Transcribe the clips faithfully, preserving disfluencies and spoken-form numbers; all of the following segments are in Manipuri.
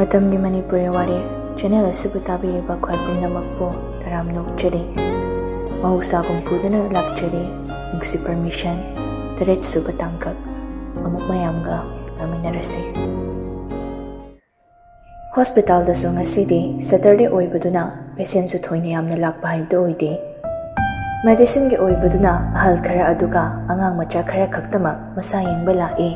ꯃꯇꯝꯒꯤ ꯃꯅꯤꯄꯨꯔꯤ ꯋꯥꯔꯤ ꯆꯦꯅꯦꯜ ꯑꯁꯤꯕꯨ ꯇꯥꯕꯤꯔꯤꯕ ꯈ꯭ꯋꯥꯏ ꯄꯨꯝꯅꯃꯛꯄꯨ ꯇꯔꯥꯝꯅ ꯑꯣꯛꯆꯔꯤ꯫ ꯃꯍꯧꯁꯥꯒꯨꯝ ꯄꯨꯗꯨꯅ ꯂꯥꯛꯆꯔꯤ ꯅꯨꯡꯁꯤ ꯄꯔꯃꯤꯁꯟ ꯇꯔꯦꯠ ꯁꯨꯕ ꯇꯥꯡꯀꯛ꯫ ꯑꯃꯨꯛ ꯃꯌꯥꯝꯒ ꯇꯥꯃꯤꯟꯅꯔꯁꯤ꯫ ꯍꯣꯁꯄꯤꯇꯥꯜꯗꯁꯨ ꯉꯁꯤꯗꯤ ꯁꯦꯇꯔꯗꯦ ꯑꯣꯏꯕꯗꯨꯅ ꯄꯦꯁꯦꯟꯁꯨ ꯊꯣꯏꯅ ꯌꯥꯝꯅ ꯂꯥꯛꯄ ꯍꯥꯏꯕꯗꯨ ꯑꯣꯏꯗꯦ꯫ ꯃꯦꯗꯤꯁꯤꯟꯒꯤ ꯑꯣꯏꯕꯗꯨꯅ ꯑꯍꯜ ꯈꯔ ꯑꯗꯨꯒ ꯑꯉꯥꯡ ꯃꯆꯥ ꯈꯔ ꯈꯛꯇꯃꯛ ꯃꯁꯥ ꯌꯦꯡꯕ ꯂꯥꯛꯏ꯫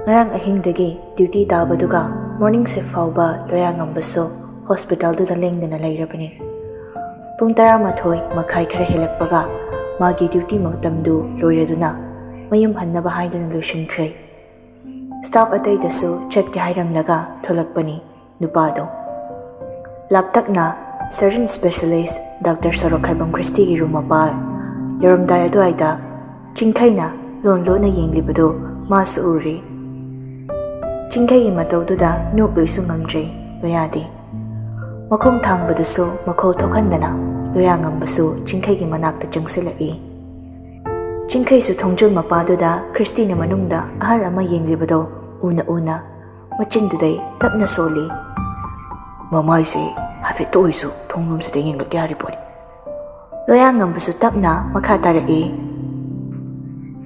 ꯉꯔꯥꯡ ꯑꯍꯤꯡꯗꯒꯤ ꯗ꯭ꯌꯨꯇꯤ ꯇꯥꯕꯗꯨꯒ ꯃꯣꯔꯅꯤꯡ ꯁꯤꯐ ꯐꯥꯎꯕ ꯂꯣꯌꯥꯉꯝꯕꯁꯨ ꯍꯣꯁꯄꯤꯇꯥꯜꯗꯨꯗ ꯂꯦꯡꯗꯅ ꯂꯩꯔꯕꯅꯤ꯫ ꯄꯨꯡ ꯇꯔꯥꯃꯥꯊꯣꯏ ꯃꯈꯥꯏ ꯈꯔ ꯍꯦꯜꯂꯛꯄꯒ ꯃꯥꯒꯤ ꯗ꯭ꯌꯨꯇꯤ ꯃꯇꯝꯗꯨ ꯂꯣꯏꯔꯗꯨꯅ ꯃꯌꯨꯝ ꯍꯟꯅꯕ ꯍꯥꯏꯗꯨꯅ ꯂꯣꯏꯁꯤꯟꯈ꯭ꯔꯦ꯫ ꯁ꯭ꯇꯥꯐ ꯑꯇꯩꯗꯁꯨ ꯆꯠꯀꯦ ꯍꯥꯏꯔꯝꯂꯒ ꯊꯣꯛꯂꯛꯄꯅꯤ ꯅꯨꯄꯥꯗꯣ꯫ ꯂꯥꯞꯇꯛꯅ ꯁꯔꯖꯟ ꯁ꯭ꯄꯦꯁꯤꯌꯦꯂꯤꯁ ꯗꯥꯛꯇꯔ ꯁꯣꯔꯣꯛꯈꯥꯏꯕꯝ ꯈ꯭ꯔꯤꯁꯇꯤꯒꯤ ꯔꯨꯝ ꯃꯄꯥ ꯌꯧꯔꯝꯗꯥꯏ ꯑꯗꯨꯋꯥꯏꯗ ꯆꯤꯡꯈꯩꯅ ꯂꯣꯟ ꯂꯣꯟꯅ ꯌꯦꯡꯂꯤꯕꯗꯨ ꯃꯥꯁꯨ ꯎꯔꯤ꯫ ꯆꯤꯡꯈꯩꯒꯤ ꯃꯇꯧꯗꯨꯗ ꯅꯣꯛꯂꯣꯏꯁꯨ ꯉꯝꯗ꯭ꯔꯦ ꯂꯣꯌꯥꯗꯤ꯫ ꯃꯈꯣꯡ ꯊꯥꯡꯕꯗꯨꯁꯨ ꯃꯈꯣꯜ ꯊꯣꯛꯍꯟꯗꯅ ꯂꯣꯌꯥꯉꯝꯕꯁꯨ ꯆꯤꯡꯈꯩꯒꯤ ꯃꯅꯥꯛꯇ ꯆꯪꯁꯤꯜꯂꯛꯏ꯫ ꯆꯤꯡꯈꯩꯁꯨ ꯊꯣꯡꯖꯨꯜ ꯃꯄꯥꯗꯨꯗ ꯈ꯭ꯔꯤꯁꯇꯤꯅ ꯃꯅꯨꯡꯗ ꯑꯍꯜ ꯑꯃ ꯌꯦꯡꯂꯤꯕꯗꯣ ꯎꯅ ꯎꯅ ꯃꯆꯤꯟꯗꯨꯗꯩ ꯇꯞꯅ ꯁꯣꯜꯂꯤ꯫ "ꯃꯃꯥꯏꯁꯦ ꯍꯥꯏꯐꯦꯠꯇ ꯑꯣꯏꯁꯨ ꯊꯣꯡꯂꯣꯝꯁꯤꯗ ꯌꯦꯡꯂꯛ ꯌꯥꯔꯤ ꯄꯣꯠꯅꯤ꯫" ꯂꯣꯌꯥꯉꯝꯕꯁꯨ ꯇꯞꯅ ꯃꯈꯥ ꯇꯥꯔꯛꯏ꯫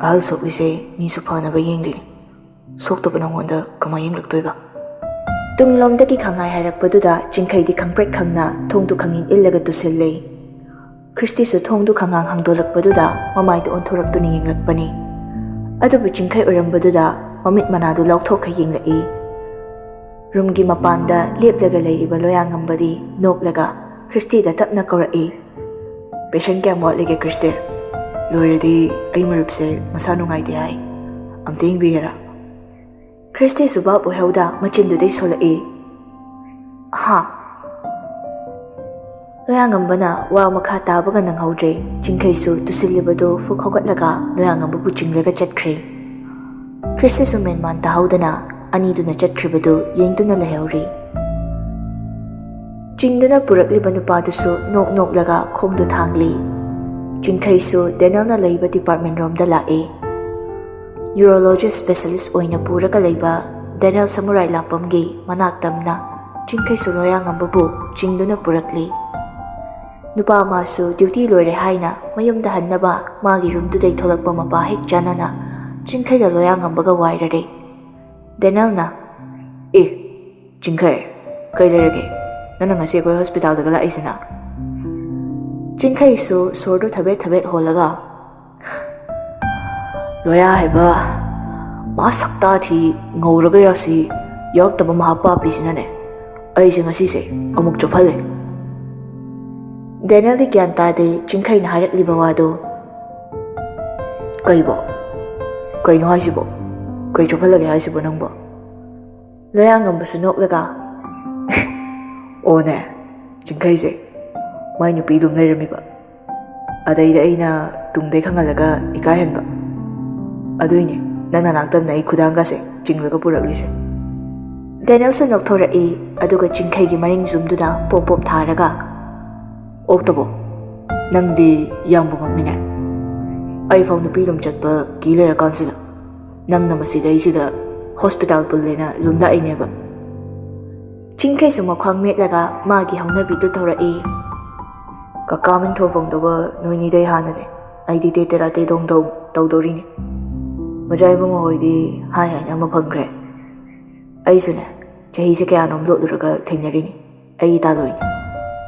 "ꯑꯍꯜ ꯁꯣꯛꯂꯤꯁꯦ ꯃꯤꯁꯨ ꯐꯅꯕ ꯌꯦꯡꯂꯤꯅꯤ꯫ ꯁꯣꯛꯇꯕ ꯅꯉꯣꯟꯗ ꯀꯃꯥꯏ ꯌꯦꯡꯂꯛꯇꯣꯏꯕ?" ꯇꯨꯡꯂꯣꯝꯗꯒꯤ ꯈꯪꯉꯥꯏ ꯍꯥꯏꯔꯛꯄꯗꯨꯗ ꯆꯤꯡꯈꯩꯗꯤ ꯈꯪꯄ꯭ꯔꯦꯛ ꯈꯪꯅ ꯊꯣꯡꯗꯨ ꯈꯪꯏꯟ ꯏꯜꯂꯒ ꯇꯨꯁꯤꯜꯂꯦ꯫ ꯈ꯭ꯔꯤꯁꯇꯤꯁꯨ ꯊꯣꯡꯗꯨ ꯈꯪꯉꯥꯡ ꯍꯥꯡꯗꯣꯛꯂꯛꯄꯗꯨꯗ ꯃꯃꯥꯏꯗꯨ ꯑꯣꯟꯊꯣꯔꯛꯇꯨꯅ ꯌꯦꯡꯂꯛꯄꯅꯤ꯫ ꯑꯗꯨꯕꯨ ꯆꯤꯡꯈꯩ ꯑꯣꯏꯔꯝꯕꯗꯨꯗ ꯃꯃꯤꯠ ꯃꯅꯥꯗꯨ ꯂꯥꯎꯊꯣꯛꯈ ꯌꯦꯡꯂꯛꯏ꯫ ꯔꯨꯝꯒꯤ ꯃꯄꯥꯟꯗ ꯂꯦꯞꯂꯒ ꯂꯩꯔꯤꯕ ꯂꯣꯌꯥꯉꯝꯕꯗꯤ ꯅꯣꯛꯂꯒ ꯈ꯭ꯔꯤꯁꯇꯤꯗ ꯇꯞꯅ ꯀꯧꯔꯛꯏ꯫ "ꯄꯦꯁꯦꯟ ꯀꯌꯥꯝ ꯋꯥꯠꯂꯤꯒꯦ ꯈ꯭ꯔꯤꯁꯇꯤ? ꯂꯣꯏꯔꯗꯤ ꯑꯩ ꯃꯔꯨꯞꯁꯦ ꯃꯁꯥ ꯅꯨꯡꯉꯥꯏꯇꯦ ꯍꯥꯏ꯫ ꯑꯝꯇ ꯌꯦꯡꯕꯤꯒꯦꯔꯥ?" ꯈ꯭ꯔꯤꯁꯇꯤꯁꯨ ꯚꯥꯞ ꯑꯣꯏꯍꯧꯗ ꯃꯆꯤꯟꯗꯨꯗꯩ ꯁꯣꯜꯂꯛꯏ꯫ "ꯍꯥ?" ꯂꯣꯌꯥꯉꯝꯕꯅ ꯋꯥ ꯃꯈꯥ ꯇꯥꯕꯒ ꯅꯪꯍꯧꯗ꯭ꯔꯦ꯫ ꯆꯤꯡꯈꯩꯁꯨ ꯇꯨꯁꯤꯜꯂꯤꯕꯗꯨ ꯐꯨꯛ ꯍꯧꯒꯠꯂꯒ ꯂꯣꯌꯥꯉꯝꯕꯕꯨ ꯆꯤꯡꯂꯒ ꯆꯠꯈ꯭ꯔꯦ꯫ ꯈ꯭ꯔꯤꯁꯇꯤꯁꯨ ꯃꯦꯟꯃꯥꯟ ꯇꯥꯍꯧꯗꯅ ꯑꯅꯤꯗꯨꯅ ꯆꯠꯈ꯭ꯔꯤꯕꯗꯨ ꯌꯦꯡꯗꯨꯅ ꯂꯩꯍꯧꯔꯤ꯫ ꯆꯤꯡꯗꯨꯅ ꯄꯨꯔꯛꯂꯤꯕ ꯅꯨꯄꯥꯗꯨꯁꯨ ꯅꯣꯛ ꯅꯣꯛꯂꯒ ꯈꯣꯡꯗꯨ ꯊꯥꯡꯂꯤ꯫ ꯆꯤꯡꯈꯩꯁꯨ ꯗꯦꯅꯦꯜꯅ ꯂꯩꯕ ꯗꯤꯄꯥꯔꯠꯃꯦꯟ ꯔꯣꯝꯗ ꯂꯥꯛꯏ꯫ ꯌꯨꯔꯣꯂꯣꯖꯤꯁ ꯁ꯭ꯄꯦꯁꯤꯌꯦꯂꯤꯁ ꯑꯣꯏꯅ ꯄꯨꯔꯒ ꯂꯩꯕ ꯗꯦꯅꯦꯜ ꯁꯃꯨꯔꯥꯏ ꯂꯥꯛꯄꯝꯒꯤ ꯃꯅꯥꯛ ꯇꯝꯅ ꯆꯤꯡꯈꯩꯁꯨ ꯂꯣꯌꯥꯉꯝꯕꯕꯨ ꯆꯤꯡꯗꯨꯅ ꯄꯨꯔꯛꯂꯤ꯫ ꯅꯨꯄꯥ ꯑꯃꯁꯨ ꯗ꯭ꯌꯨꯇꯤ ꯂꯣꯏꯔꯦ ꯍꯥꯏꯅ ꯃꯌꯨꯝꯗ ꯍꯟꯅꯕ ꯃꯥꯒꯤ ꯔꯨꯝꯗꯨꯗꯩ ꯊꯣꯛꯂꯛꯄ ꯃꯄꯥ ꯍꯦꯛ ꯆꯥꯟꯅꯅ ꯆꯤꯡꯈꯩꯒ ꯂꯣꯌꯥꯉꯝꯕꯒ ꯋꯥꯏꯔꯔꯦ꯫ ꯗꯦꯅꯦꯜꯅ, "ꯑꯦ, ꯆꯤꯡꯈꯩ, ꯀꯩ ꯂꯩꯔꯒꯦ? ꯅꯪꯅ ꯉꯁꯤ ꯑꯩꯈꯣꯏ ꯍꯣꯁꯄꯤꯇꯥꯜꯗꯒ ꯂꯥꯛꯏꯁꯤꯅ?" ꯆꯤꯡꯈꯩꯁꯨ ꯁꯣꯔꯗꯨ ꯊꯕꯦꯠ ꯊꯕꯦꯠ ꯍꯣꯜꯂꯒ, "ꯂꯣꯌꯥ ꯍꯥꯏꯕ ꯃꯥ ꯁꯛꯇꯥ ꯊꯤ ꯉꯧꯔꯒ ꯌꯥꯁꯤ ꯌꯥꯎꯔꯛꯇꯕ ꯃꯍꯥ ꯄꯥꯄꯤꯁꯤꯅꯅꯦ ꯑꯩꯁꯦ ꯉꯁꯤꯁꯦ ꯑꯃꯨꯛ ꯆꯣꯞꯍꯜꯂꯦ꯫" ꯗꯦꯅꯦꯜꯗꯤ ꯒ꯭ꯌꯥꯟ ꯇꯥꯗꯦ ꯆꯤꯡꯈꯩꯅ ꯍꯥꯏꯔꯛꯂꯤꯕ ꯋꯥꯗꯣ꯫ "ꯀꯩꯕꯣ? ꯀꯩꯅꯣ ꯍꯥꯏꯁꯤꯕꯣ? ꯀꯩ ꯆꯣꯞꯍꯜꯂꯒꯦ ꯍꯥꯏꯁꯤꯕꯣ ꯅꯪꯕꯣ?" ꯂꯣꯌꯥꯉꯝꯕꯁꯨ ꯅꯣꯛꯂꯒ, "ꯑꯣꯅꯦ, ꯆꯤꯡꯈꯩꯁꯦ ꯃꯥꯏ ꯅꯨꯄꯤ ꯑꯗꯨꯝ ꯂꯩꯔꯝꯃꯤꯕ꯫ ꯑꯗꯩꯗ ꯑꯩꯅ ꯇꯨꯡꯗꯩ ꯈꯪꯍꯜꯂꯒ ꯏꯀꯥꯏꯍꯟꯕ꯫ ꯑꯗꯨꯏꯅꯦ ꯅꯪ ꯅꯅꯥꯛꯇꯝꯅ ꯑꯩ ꯈꯨꯗꯥꯡꯒꯁꯦ ꯆꯤꯡꯂꯒ ꯄꯨꯔꯛꯂꯤꯁꯦ꯫" ꯗꯦꯅꯦꯜꯁꯨ ꯅꯣꯛꯊꯣꯔꯛꯏ, ꯑꯗꯨꯒ ꯆꯤꯡꯈꯩꯒꯤ ꯃꯔꯤꯡ ꯖꯨꯝꯗꯨꯗ ꯄꯣꯞ ꯄꯣꯞ ꯊꯥꯔꯒ, "ꯑꯣꯛꯇꯕꯣ, ꯅꯪꯗꯤ ꯌꯥꯝꯕꯨ ꯉꯝꯃꯤꯅꯦ꯫ ꯑꯩꯐꯥꯎ ꯅꯨꯄꯤ ꯂꯨꯝ ꯆꯠꯄ ꯀꯤ ꯂꯩꯔꯀꯥꯟꯁꯤꯗ ꯅꯪꯅ ꯃꯁꯤꯗꯩꯁꯤꯗ ꯍꯣꯁꯄꯤꯇꯥꯜ ꯄꯨꯜꯂꯦꯅ ꯂꯨꯝꯂꯛꯏꯅꯦꯕ꯫" ꯆꯤꯡꯈꯩꯁꯨ ꯃꯈ꯭ꯋꯥꯡ ꯃꯦꯠꯂꯒ ꯃꯥꯒꯤ ꯍꯧꯅꯕꯤꯗꯨ ꯇꯧꯔꯛꯏ꯫ "ꯀꯀꯥ ꯃꯤꯡꯊꯣꯜ ꯐꯣꯡꯗꯧꯕ ꯅꯣꯏꯅꯤꯗꯩ ꯍꯥꯟꯅꯅꯦ ꯑꯩꯗꯤ ꯇꯦ ꯇꯦꯔꯥ ꯇꯦ ꯗꯣꯡ ꯗꯣꯡ ꯇꯧꯗꯧꯔꯤꯅꯦ꯫ ꯃꯖꯥ ꯏꯕꯨꯡꯉꯣ ꯍꯣꯏꯗꯤ ꯍꯥꯏ ꯍꯥꯏꯅ ꯑꯃ ꯐꯪꯈ꯭ꯔꯦ꯫ ꯑꯩꯁꯨꯅꯦ ꯆꯍꯤꯁꯦ ꯀꯌꯥꯅꯣꯝ ꯂꯣꯠꯂꯨꯔꯒ ꯊꯦꯡꯅꯔꯤꯅꯤ꯫ ꯑꯩꯒꯤ ꯇꯥꯂꯣꯏꯅꯤ꯫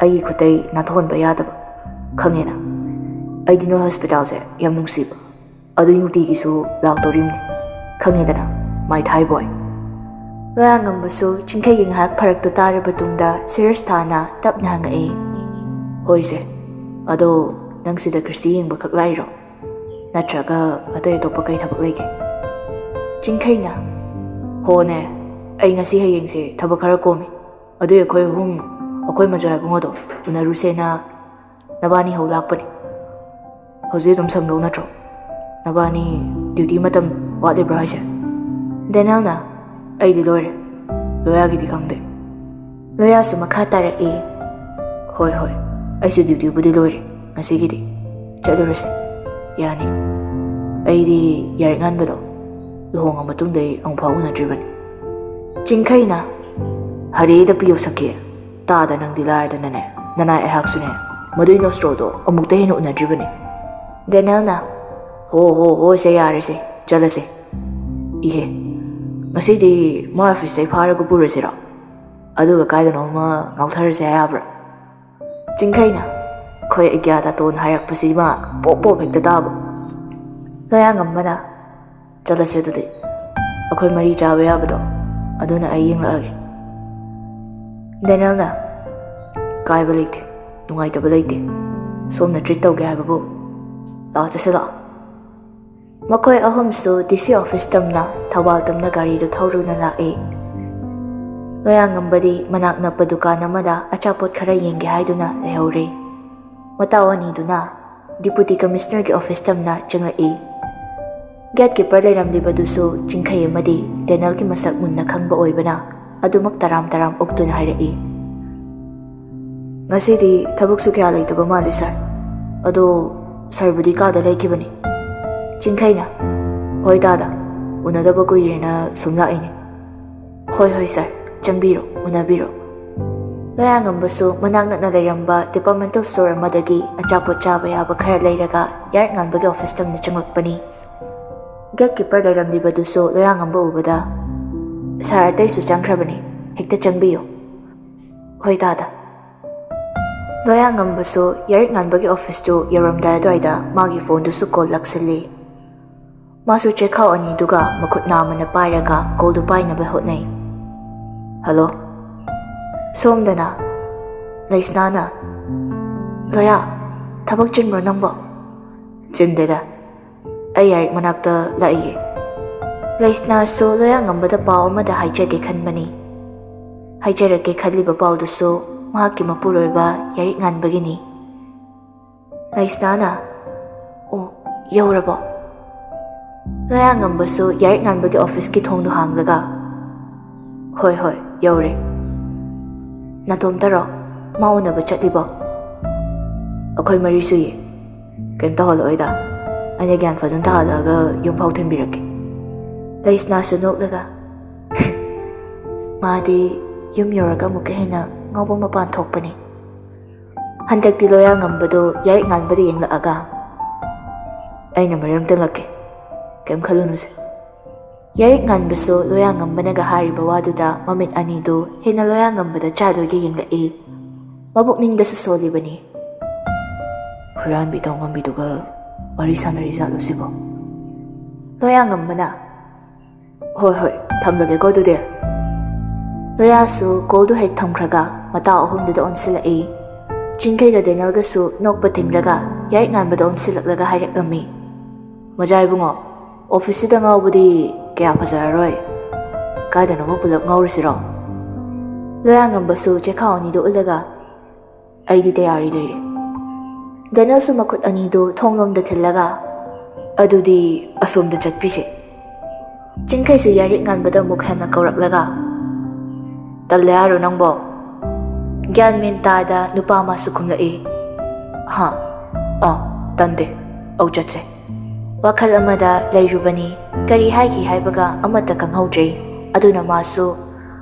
ꯑꯩꯒꯤ ꯈꯨꯠꯇꯩ ꯅꯥꯊꯣꯛꯍꯟꯕ ꯌꯥꯗꯕ꯫ ꯈꯪꯉꯦꯅ? ꯑꯩꯗꯤ ꯅꯣꯏ ꯍꯣꯁꯄꯤꯇꯥꯜꯁꯦ ꯌꯥꯝ ꯅꯨꯡꯁꯤꯕ꯫ ꯑꯗꯨꯏ ꯅꯨꯡꯇꯤꯒꯤꯁꯨ ꯂꯥꯛꯇꯣꯔꯤꯕꯅꯤ꯫ ꯈꯪꯉꯦꯗꯅ, my thai boy꯫" ꯂꯣꯌꯥꯉꯝꯕꯁꯨ ꯆꯤꯡꯈꯩꯒꯤ ꯉꯥꯏꯍꯥꯛ ꯐꯔꯛꯇꯨ ꯇꯥꯔꯕ ꯇꯨꯡꯗ ꯁꯤꯔꯤꯌꯁ ꯇꯥꯅ ꯇꯞꯅ ꯍꯪꯉꯛꯏ꯫ "ꯍꯣꯏꯁꯦ, ꯑꯗꯣ ꯅꯪ ꯁꯤꯗ ꯈ꯭ꯔꯤꯁꯇꯤ ꯌꯦꯡꯕꯈꯛ ꯂꯥꯛꯏꯔꯣ? ꯅꯠꯇ꯭ꯔꯒ ꯑꯇꯩ ꯑꯇꯣꯞꯄ ꯀꯩ ꯊꯕꯛ ꯂꯩꯒꯦ?" ꯆꯤꯡꯈꯩꯅ, "ꯍꯣꯅꯦ, ꯑꯩ ꯉꯁꯤ ꯍꯌꯦꯡꯁꯦ ꯊꯕꯛ ꯈꯔ ꯀꯣꯝꯃꯤ꯫ ꯑꯗꯨꯏ ꯑꯩꯈꯣꯏ ꯑꯍꯨꯝ, ꯑꯩꯈꯣꯏ ꯃꯖꯥ ꯏꯕꯨꯡꯉꯣꯗꯣ ꯎꯅꯔꯨꯁꯦꯅ ꯅꯕꯥꯅꯤ ꯍꯧ ꯂꯥꯛꯄꯅꯤ꯫ ꯍꯧꯖꯤꯛ ꯑꯗꯨꯝ ꯁꯪꯗꯧ ꯅꯠꯇ꯭ꯔꯣ? ꯅꯕꯥꯅꯤ ꯗ꯭ꯌꯨꯇꯤ ꯃꯇꯝ ꯋꯥꯠꯂꯤꯕ꯭ꯔꯣ ꯍꯥꯏꯁꯦ?" ꯗꯦꯅꯦꯜꯅ, "ꯑꯩꯗꯤ ꯂꯣꯏꯔꯦ꯫ ꯂꯣꯌꯥꯒꯤꯗꯤ ꯈꯪꯗꯦ꯫" ꯂꯣꯌꯥꯁꯨ ꯃꯈꯥ ꯇꯥꯔꯛꯏ, "ꯍꯣꯏ, ꯍꯣꯏ, ꯑꯩꯁꯨ ꯗ꯭ꯌꯨꯇꯤꯕꯨꯗꯤ ꯂꯣꯏꯔꯦ ꯉꯁꯤꯒꯤꯗꯤ꯫ ꯆꯠꯂꯨꯔꯁꯤ꯫ ꯌꯥꯅꯤ꯫ ꯑꯩꯗꯤ ꯌꯥꯏꯔꯤꯛ ꯉꯥꯟꯕꯗꯣ ꯂꯨꯍꯣꯡꯉ ꯃꯇꯨꯡꯗ ꯑꯩ ꯑꯃꯨꯛꯐꯥꯎ ꯎꯅꯗ꯭ꯔꯤꯕꯅꯤ꯫ ꯆꯤꯡꯈꯩꯅ, "ꯍꯔꯦꯗ ꯄꯤꯌꯧ ꯁꯈꯤ, ꯇꯥꯗ ꯅꯪꯗꯤ ꯂꯥꯏꯔꯗꯅꯅꯦ, ꯅꯅꯥꯏ ꯑꯩꯍꯥꯛꯁꯨꯅꯦ ꯃꯗꯨꯏ ꯅꯣꯁꯇ꯭ꯔꯣꯗꯣ ꯑꯃꯨꯛꯇ ꯍꯦꯟꯅ ꯎꯅꯗ꯭ꯔꯤꯕꯅꯤ꯫" ꯗꯦꯅꯦꯜꯅ, "ꯍꯣ ꯍꯣ ꯍꯣ ꯁꯦ, ꯌꯥꯔꯦꯁꯦ, ꯆꯠꯂꯁꯦ꯫" "ꯏꯍꯦ, ꯉꯁꯤꯗꯤ ꯃꯥ ꯑꯣꯐꯤꯁꯇꯩ ꯐꯥꯔꯒ ꯄꯨꯔꯁꯤꯔꯣ? ꯑꯗꯨꯒ ꯀꯥꯏꯗꯅꯣ ꯑꯃ ꯉꯥꯎꯊꯔꯁꯦ ꯍꯥꯏꯕ꯭ꯔꯥ?" ꯆꯤꯡꯈꯩꯅ, "ꯑꯩꯈꯣꯏ ꯑꯒ꯭ꯌꯥ ꯇꯥꯇꯣꯟ ꯍꯥꯏꯔꯛꯄꯁꯤ ꯃꯥ ꯄꯣꯞ ꯄꯣꯞ ꯍꯦꯛꯇ ꯇꯥꯕ꯫" ꯂꯣꯌꯥꯉꯝꯕꯅ, "ꯆꯠꯂꯁꯦ ꯑꯗꯨꯗꯤ, ꯑꯩꯈꯣꯏ ꯃꯔꯤ ꯆꯥꯕ ꯌꯥꯕꯗꯣ ꯑꯗꯨꯅ ꯑꯩ ꯌꯦꯡꯂꯛꯑꯒꯦ꯫" ꯗꯦꯅꯦꯜꯅ, "ꯀꯥꯏꯕ ꯂꯩꯇꯦ, ꯅꯨꯡꯉꯥꯏꯇꯕ ꯂꯩꯇꯦ, ꯁꯣꯝꯅ ꯇ꯭ꯔꯤꯠ ꯇꯧꯒꯦ ꯍꯥꯏꯕꯕꯨ꯫ ꯂꯥꯛꯑꯣ, ꯆꯠꯁꯦ ꯂꯥꯛꯑꯣ꯫" ꯃꯈꯣꯏ ꯑꯍꯨꯝꯁꯨ ꯗꯤ ꯁꯤ ꯑꯣꯐꯤꯁ ꯇꯝꯅ, ꯊꯧꯕꯥꯜ ꯇꯝꯅ ꯒꯥꯔꯤꯗꯨ ꯊꯧꯔꯨꯅ ꯂꯥꯛꯏ꯫ ꯂꯣꯌꯥꯉꯝꯕꯗꯤ ꯃꯅꯥꯛ ꯅꯛꯄ ꯗꯨꯀꯥꯟ ꯑꯃꯗ ꯑꯆꯥꯄꯣꯠ ꯈꯔ ꯌꯦꯡꯒꯦ ꯍꯥꯏꯗꯨꯅ ꯂꯩꯍꯧꯔꯦ꯫ ꯃꯇꯥꯎ ꯑꯅꯤꯗꯨꯅ ꯗꯤꯄꯨꯇꯤ ꯀꯃꯤꯁꯅꯔꯒꯤ ꯑꯣꯐꯤꯁ ꯇꯝꯅ ꯆꯪꯂꯛꯏ꯫ ꯒꯦꯠ ꯀꯤꯄꯔ ꯂꯩꯔꯝꯂꯤꯕꯗꯨꯁꯨ ꯆꯤꯡꯈꯩ ꯑꯃꯗꯤ ꯗꯦꯅꯦꯜꯒꯤ ꯃꯁꯛ ꯃꯨꯟꯅ ꯈꯪꯕ ꯑꯣꯏꯕꯅ ꯑꯗꯨꯃꯛ ꯇꯔꯥꯝ ꯇꯔꯥꯝ ꯑꯣꯛꯇꯨꯅ ꯍꯥꯏꯔꯛꯏ꯫ "ꯉꯁꯤꯗꯤ ꯊꯕꯛꯁꯨ ꯀꯌꯥ ꯂꯩꯇꯕ ꯃꯥꯜꯂꯤ, ꯁꯥꯔ꯫ ꯑꯗꯣ ꯁꯥꯔꯕꯨꯗꯤ ꯀꯥꯗ ꯂꯩꯈꯤꯕꯅꯤ꯫" ꯆꯤꯡꯈꯩꯅ, "ꯍꯣꯏ ꯇꯥꯗ, ꯎꯅꯗꯕ ꯀꯨꯏꯔꯦꯅ ꯁꯨꯝ ꯂꯥꯛꯏꯅꯤ꯫" "ꯍꯣꯏ ꯍꯣꯏ ꯁꯥꯔ, ꯆꯪꯕꯤꯔꯣ, ꯎꯅꯕꯤꯔꯣ꯫" ꯂꯣꯌꯥꯉꯝꯕꯁꯨ ꯃꯅꯥꯛ ꯅꯛꯅ ꯂꯩꯔꯝꯕ ꯗꯤꯄꯥꯔꯠꯃꯦꯟꯇꯦꯜ ꯁ꯭ꯇꯣꯔ ꯑꯃꯗꯒꯤ ꯑꯆꯥꯄꯣꯠ ꯆꯥꯕ ꯌꯥꯕ ꯈꯔ ꯂꯩꯔꯒ ꯌꯥꯏꯔꯛ ꯉꯥꯟꯕꯒꯤ ꯑꯣꯐꯤꯁ ꯇꯝꯅ ꯆꯪꯂꯛꯄꯅꯤ꯫ ꯒꯦꯠ ꯀꯤꯄꯔ ꯂꯩꯔꯝꯂꯤꯕꯗꯨꯁꯨ ꯂꯣꯌꯥꯉꯝꯕ ꯎꯕꯗ, "ꯁꯥꯔ ꯑꯇꯩꯁꯨ ꯆꯪꯈ꯭ꯔꯕꯅꯤ, ꯍꯦꯛꯇ ꯆꯪꯕꯤꯌꯨ꯫" "ꯍꯣꯏ ꯇꯥꯗ꯫" ꯂꯣꯌꯥꯉꯝꯕꯁꯨ ꯌꯥꯏꯔꯛ ꯉꯥꯟꯕꯒꯤ ꯑꯣꯐꯤꯁꯇꯨ ꯌꯧꯔꯝꯗꯥꯏ ꯑꯗꯨꯋꯥꯏꯗ ꯃꯥꯒꯤ ꯐꯣꯟꯗꯨꯁꯨ ꯀꯣꯜ ꯂꯥꯛꯁꯤꯜꯂꯤ꯫ ꯃꯥꯁꯨ ꯆꯦꯈꯥꯎ ꯑꯅꯤꯗꯨꯒ ꯃꯈꯨꯠ ꯅꯥꯝꯃꯅ ꯄꯥꯏꯔꯒ ꯀꯣꯜꯗꯨ ꯄꯥꯏꯅꯕ ꯍꯣꯠꯅꯩ꯫ "ꯍꯜꯂꯣ?" ꯁꯣꯝꯗꯅ ꯂꯩꯁꯅꯥꯅ, "ꯂꯣꯌꯥ, ꯊꯕꯛ ꯆꯤꯟꯕ꯭ꯔꯣ ꯅꯪꯕꯣ?" "ꯆꯤꯟꯗꯦꯗ, ꯑꯩ ꯌꯥꯏꯔꯤꯛ ꯃꯅꯥꯛꯇ ꯂꯥꯛꯏꯌꯦ꯫" ꯂꯩꯁꯅꯥꯁꯨ ꯂꯣꯌꯥꯉꯝꯕꯗ ꯄꯥꯎ ꯑꯃꯗ ꯍꯥꯏꯖꯒꯦ ꯈꯟꯕꯅꯤ꯫ ꯍꯥꯏꯖꯔꯛꯀꯦ ꯈꯜꯂꯤꯕ ꯄꯥꯎꯗꯨꯁꯨ ꯃꯍꯥꯛꯀꯤ ꯃꯄꯨꯔꯣꯏꯕ ꯌꯥꯏꯔꯤꯛ ꯉꯥꯟꯕꯒꯤꯅꯤ꯫ ꯂꯩꯁꯅꯥꯅ, "ꯑꯣ, ꯌꯧꯔꯕꯣ?" ꯂꯣꯌꯥꯉꯝꯕꯁꯨ ꯌꯥꯏꯔꯤꯛ ꯉꯥꯟꯕꯒꯤ ꯑꯣꯐꯤꯁꯀꯤ ꯊꯣꯡꯗꯨ ꯍꯥꯡꯂꯒ, "ꯍꯣꯏ, ꯍꯣꯏ, ꯌꯧꯔꯦ꯫ ꯅꯇꯣꯝꯇꯔꯣ? ꯃꯥ ꯎꯅꯕ ꯆꯠꯂꯤꯕꯣ?" "ꯑꯩꯈꯣꯏ ꯃꯔꯤ ꯁꯨꯏꯌꯦ꯫ ꯀꯩꯝ ꯇꯧꯍꯜꯂꯛꯑꯣꯏꯗ꯫ ꯑꯩꯅ ꯒ꯭ꯌꯥꯟ ꯐꯖꯅ ꯇꯥꯍꯜꯂꯛꯑꯒ ꯌꯨꯝ ꯐꯥꯎ ꯊꯤꯟꯕꯤꯔꯛꯀꯦ꯫" ꯂꯩꯁꯅꯥꯁꯨ ꯅꯣꯛꯂꯒ, ꯃꯥꯗꯤ ꯌꯨꯝ ꯌꯧꯔꯒ ꯑꯃꯨꯛꯀ ꯍꯦꯟꯅ ꯉꯥꯎꯕ ꯃꯄꯥꯟ ꯊꯣꯛꯄꯅꯤ꯫ ꯍꯟꯗꯛꯇꯤ ꯂꯣꯌꯥ ꯉꯝꯕꯗꯣ ꯌꯥꯏꯔꯤꯛ ꯉꯥꯟꯕꯗ ꯌꯦꯡꯂꯛꯑꯒ, "ꯑꯩꯅ ꯃꯔꯝ ꯇꯝꯂꯛꯀꯦ, ꯀꯩꯝ ꯈꯜꯂꯨꯅꯨꯁꯦ"꯫ ꯌꯥꯏꯔꯤꯛ ꯉꯥꯟꯕꯁꯨ ꯂꯣꯌꯥ ꯉꯝꯕꯅꯒ ꯍꯥꯏꯔꯤꯕ ꯋꯥꯗꯨꯗ ꯃꯃꯤꯠ ꯑꯅꯤꯗꯨ ꯍꯦꯟꯅ ꯂꯣꯌꯥ ꯉꯝꯕꯗ ꯆꯥꯗꯣꯏꯒ ꯌꯦꯡꯂꯛꯏ꯫ ꯃꯕꯨꯛꯅꯤꯡꯗꯁꯨ ꯁꯣꯜꯂꯤꯕꯅꯤ꯫ "ꯍꯨꯔꯥꯟꯕꯤ ꯇꯧꯉꯝꯕꯤꯗꯨꯒ ꯋꯥꯔꯤ ꯁꯥꯟꯅꯔꯤ ꯖꯥꯠꯂꯣ ꯁꯤꯕꯣ?" ꯂꯣꯌꯥ ꯉꯝꯕꯅ, "ꯍꯣꯏ ꯍꯣꯏ, ꯊꯝꯂꯒꯦꯀꯣ ꯑꯗꯨꯗꯤ"꯫ ꯂꯣꯌꯥꯁꯨ ꯀꯣꯜꯗꯨ ꯍꯦꯛ ꯊꯝꯈ꯭ꯔꯒ ꯃꯇꯥ ꯑꯍꯨꯝꯗꯨꯗ ꯑꯣꯟꯁꯤꯜꯂꯛꯏ꯫ ꯆꯤꯡꯈꯩꯒ ꯗꯦꯅꯦꯜꯒꯁꯨ ꯅꯣꯛꯄ ꯊꯤꯡꯂꯒ ꯌꯥꯏꯔꯤꯛ ꯉꯥꯟꯕꯗ ꯑꯣꯟꯁꯤꯜꯂꯛꯂꯒ ꯍꯥꯏꯔꯛꯂꯝꯃꯤ, "ꯃꯖꯥ ꯏꯕꯨꯡꯉꯣ, ꯑꯣꯐꯤꯁꯁꯤꯗ ꯉꯥꯎꯕꯗꯤ ꯀꯌꯥ ꯐꯖꯔꯔꯣꯏ꯫ ꯀꯥꯏꯗꯅꯣꯃ ꯄꯨꯂꯞ ꯉꯥꯎꯔꯨꯁꯤꯔꯣ?" ꯂꯣꯌꯥ ꯉꯝꯕꯁꯨ ꯆꯦꯈꯥꯎ ꯑꯅꯤꯗꯨ ꯎꯠꯂꯒ, "ꯑꯩꯗꯤ ꯇꯌꯥꯔꯤ ꯂꯩꯔꯦ"꯫ ꯗꯦꯅꯦꯜꯁꯨ ꯃꯈꯨꯠ ꯑꯅꯤꯗꯨ ꯊꯣꯡꯂꯣꯝꯗ ꯊꯤꯜꯂꯒ, "ꯑꯗꯨꯗꯤ ꯑꯁꯣꯝꯗ ꯆꯠꯄꯤꯁꯦ"꯫ ꯆꯤꯡꯈꯩꯁꯨ ꯌꯥꯏꯔꯤꯛ ꯉꯥꯟꯕꯗ ꯑꯃꯨꯛ ꯍꯟꯅ ꯀꯧꯔꯛꯂꯒ, "ꯇꯜꯂꯦ ꯍꯥꯏꯔꯣ ꯅꯪꯕꯣ?" ꯒ꯭ꯌꯥꯟ ꯃꯦꯟ ꯇꯥꯗ ꯅꯨꯄꯥ ꯑꯃꯁꯨ ꯈꯨꯝꯂꯛꯏ, "ꯍꯥ? ꯑꯥ, ꯇꯟꯗꯦ꯫ ꯑꯧ, ꯆꯠꯁꯦ"꯫ ꯋꯥꯈꯜ ꯑꯃꯗ ꯂꯩꯔꯨꯕꯅꯤ꯫ ꯀꯔꯤ ꯍꯥꯏꯈꯤ ꯍꯥꯏꯕꯒ ꯑꯃꯠꯇ ꯈꯪꯍꯧꯗ꯭ꯔꯦ꯫ ꯑꯗꯨꯅ ꯃꯥꯁꯨ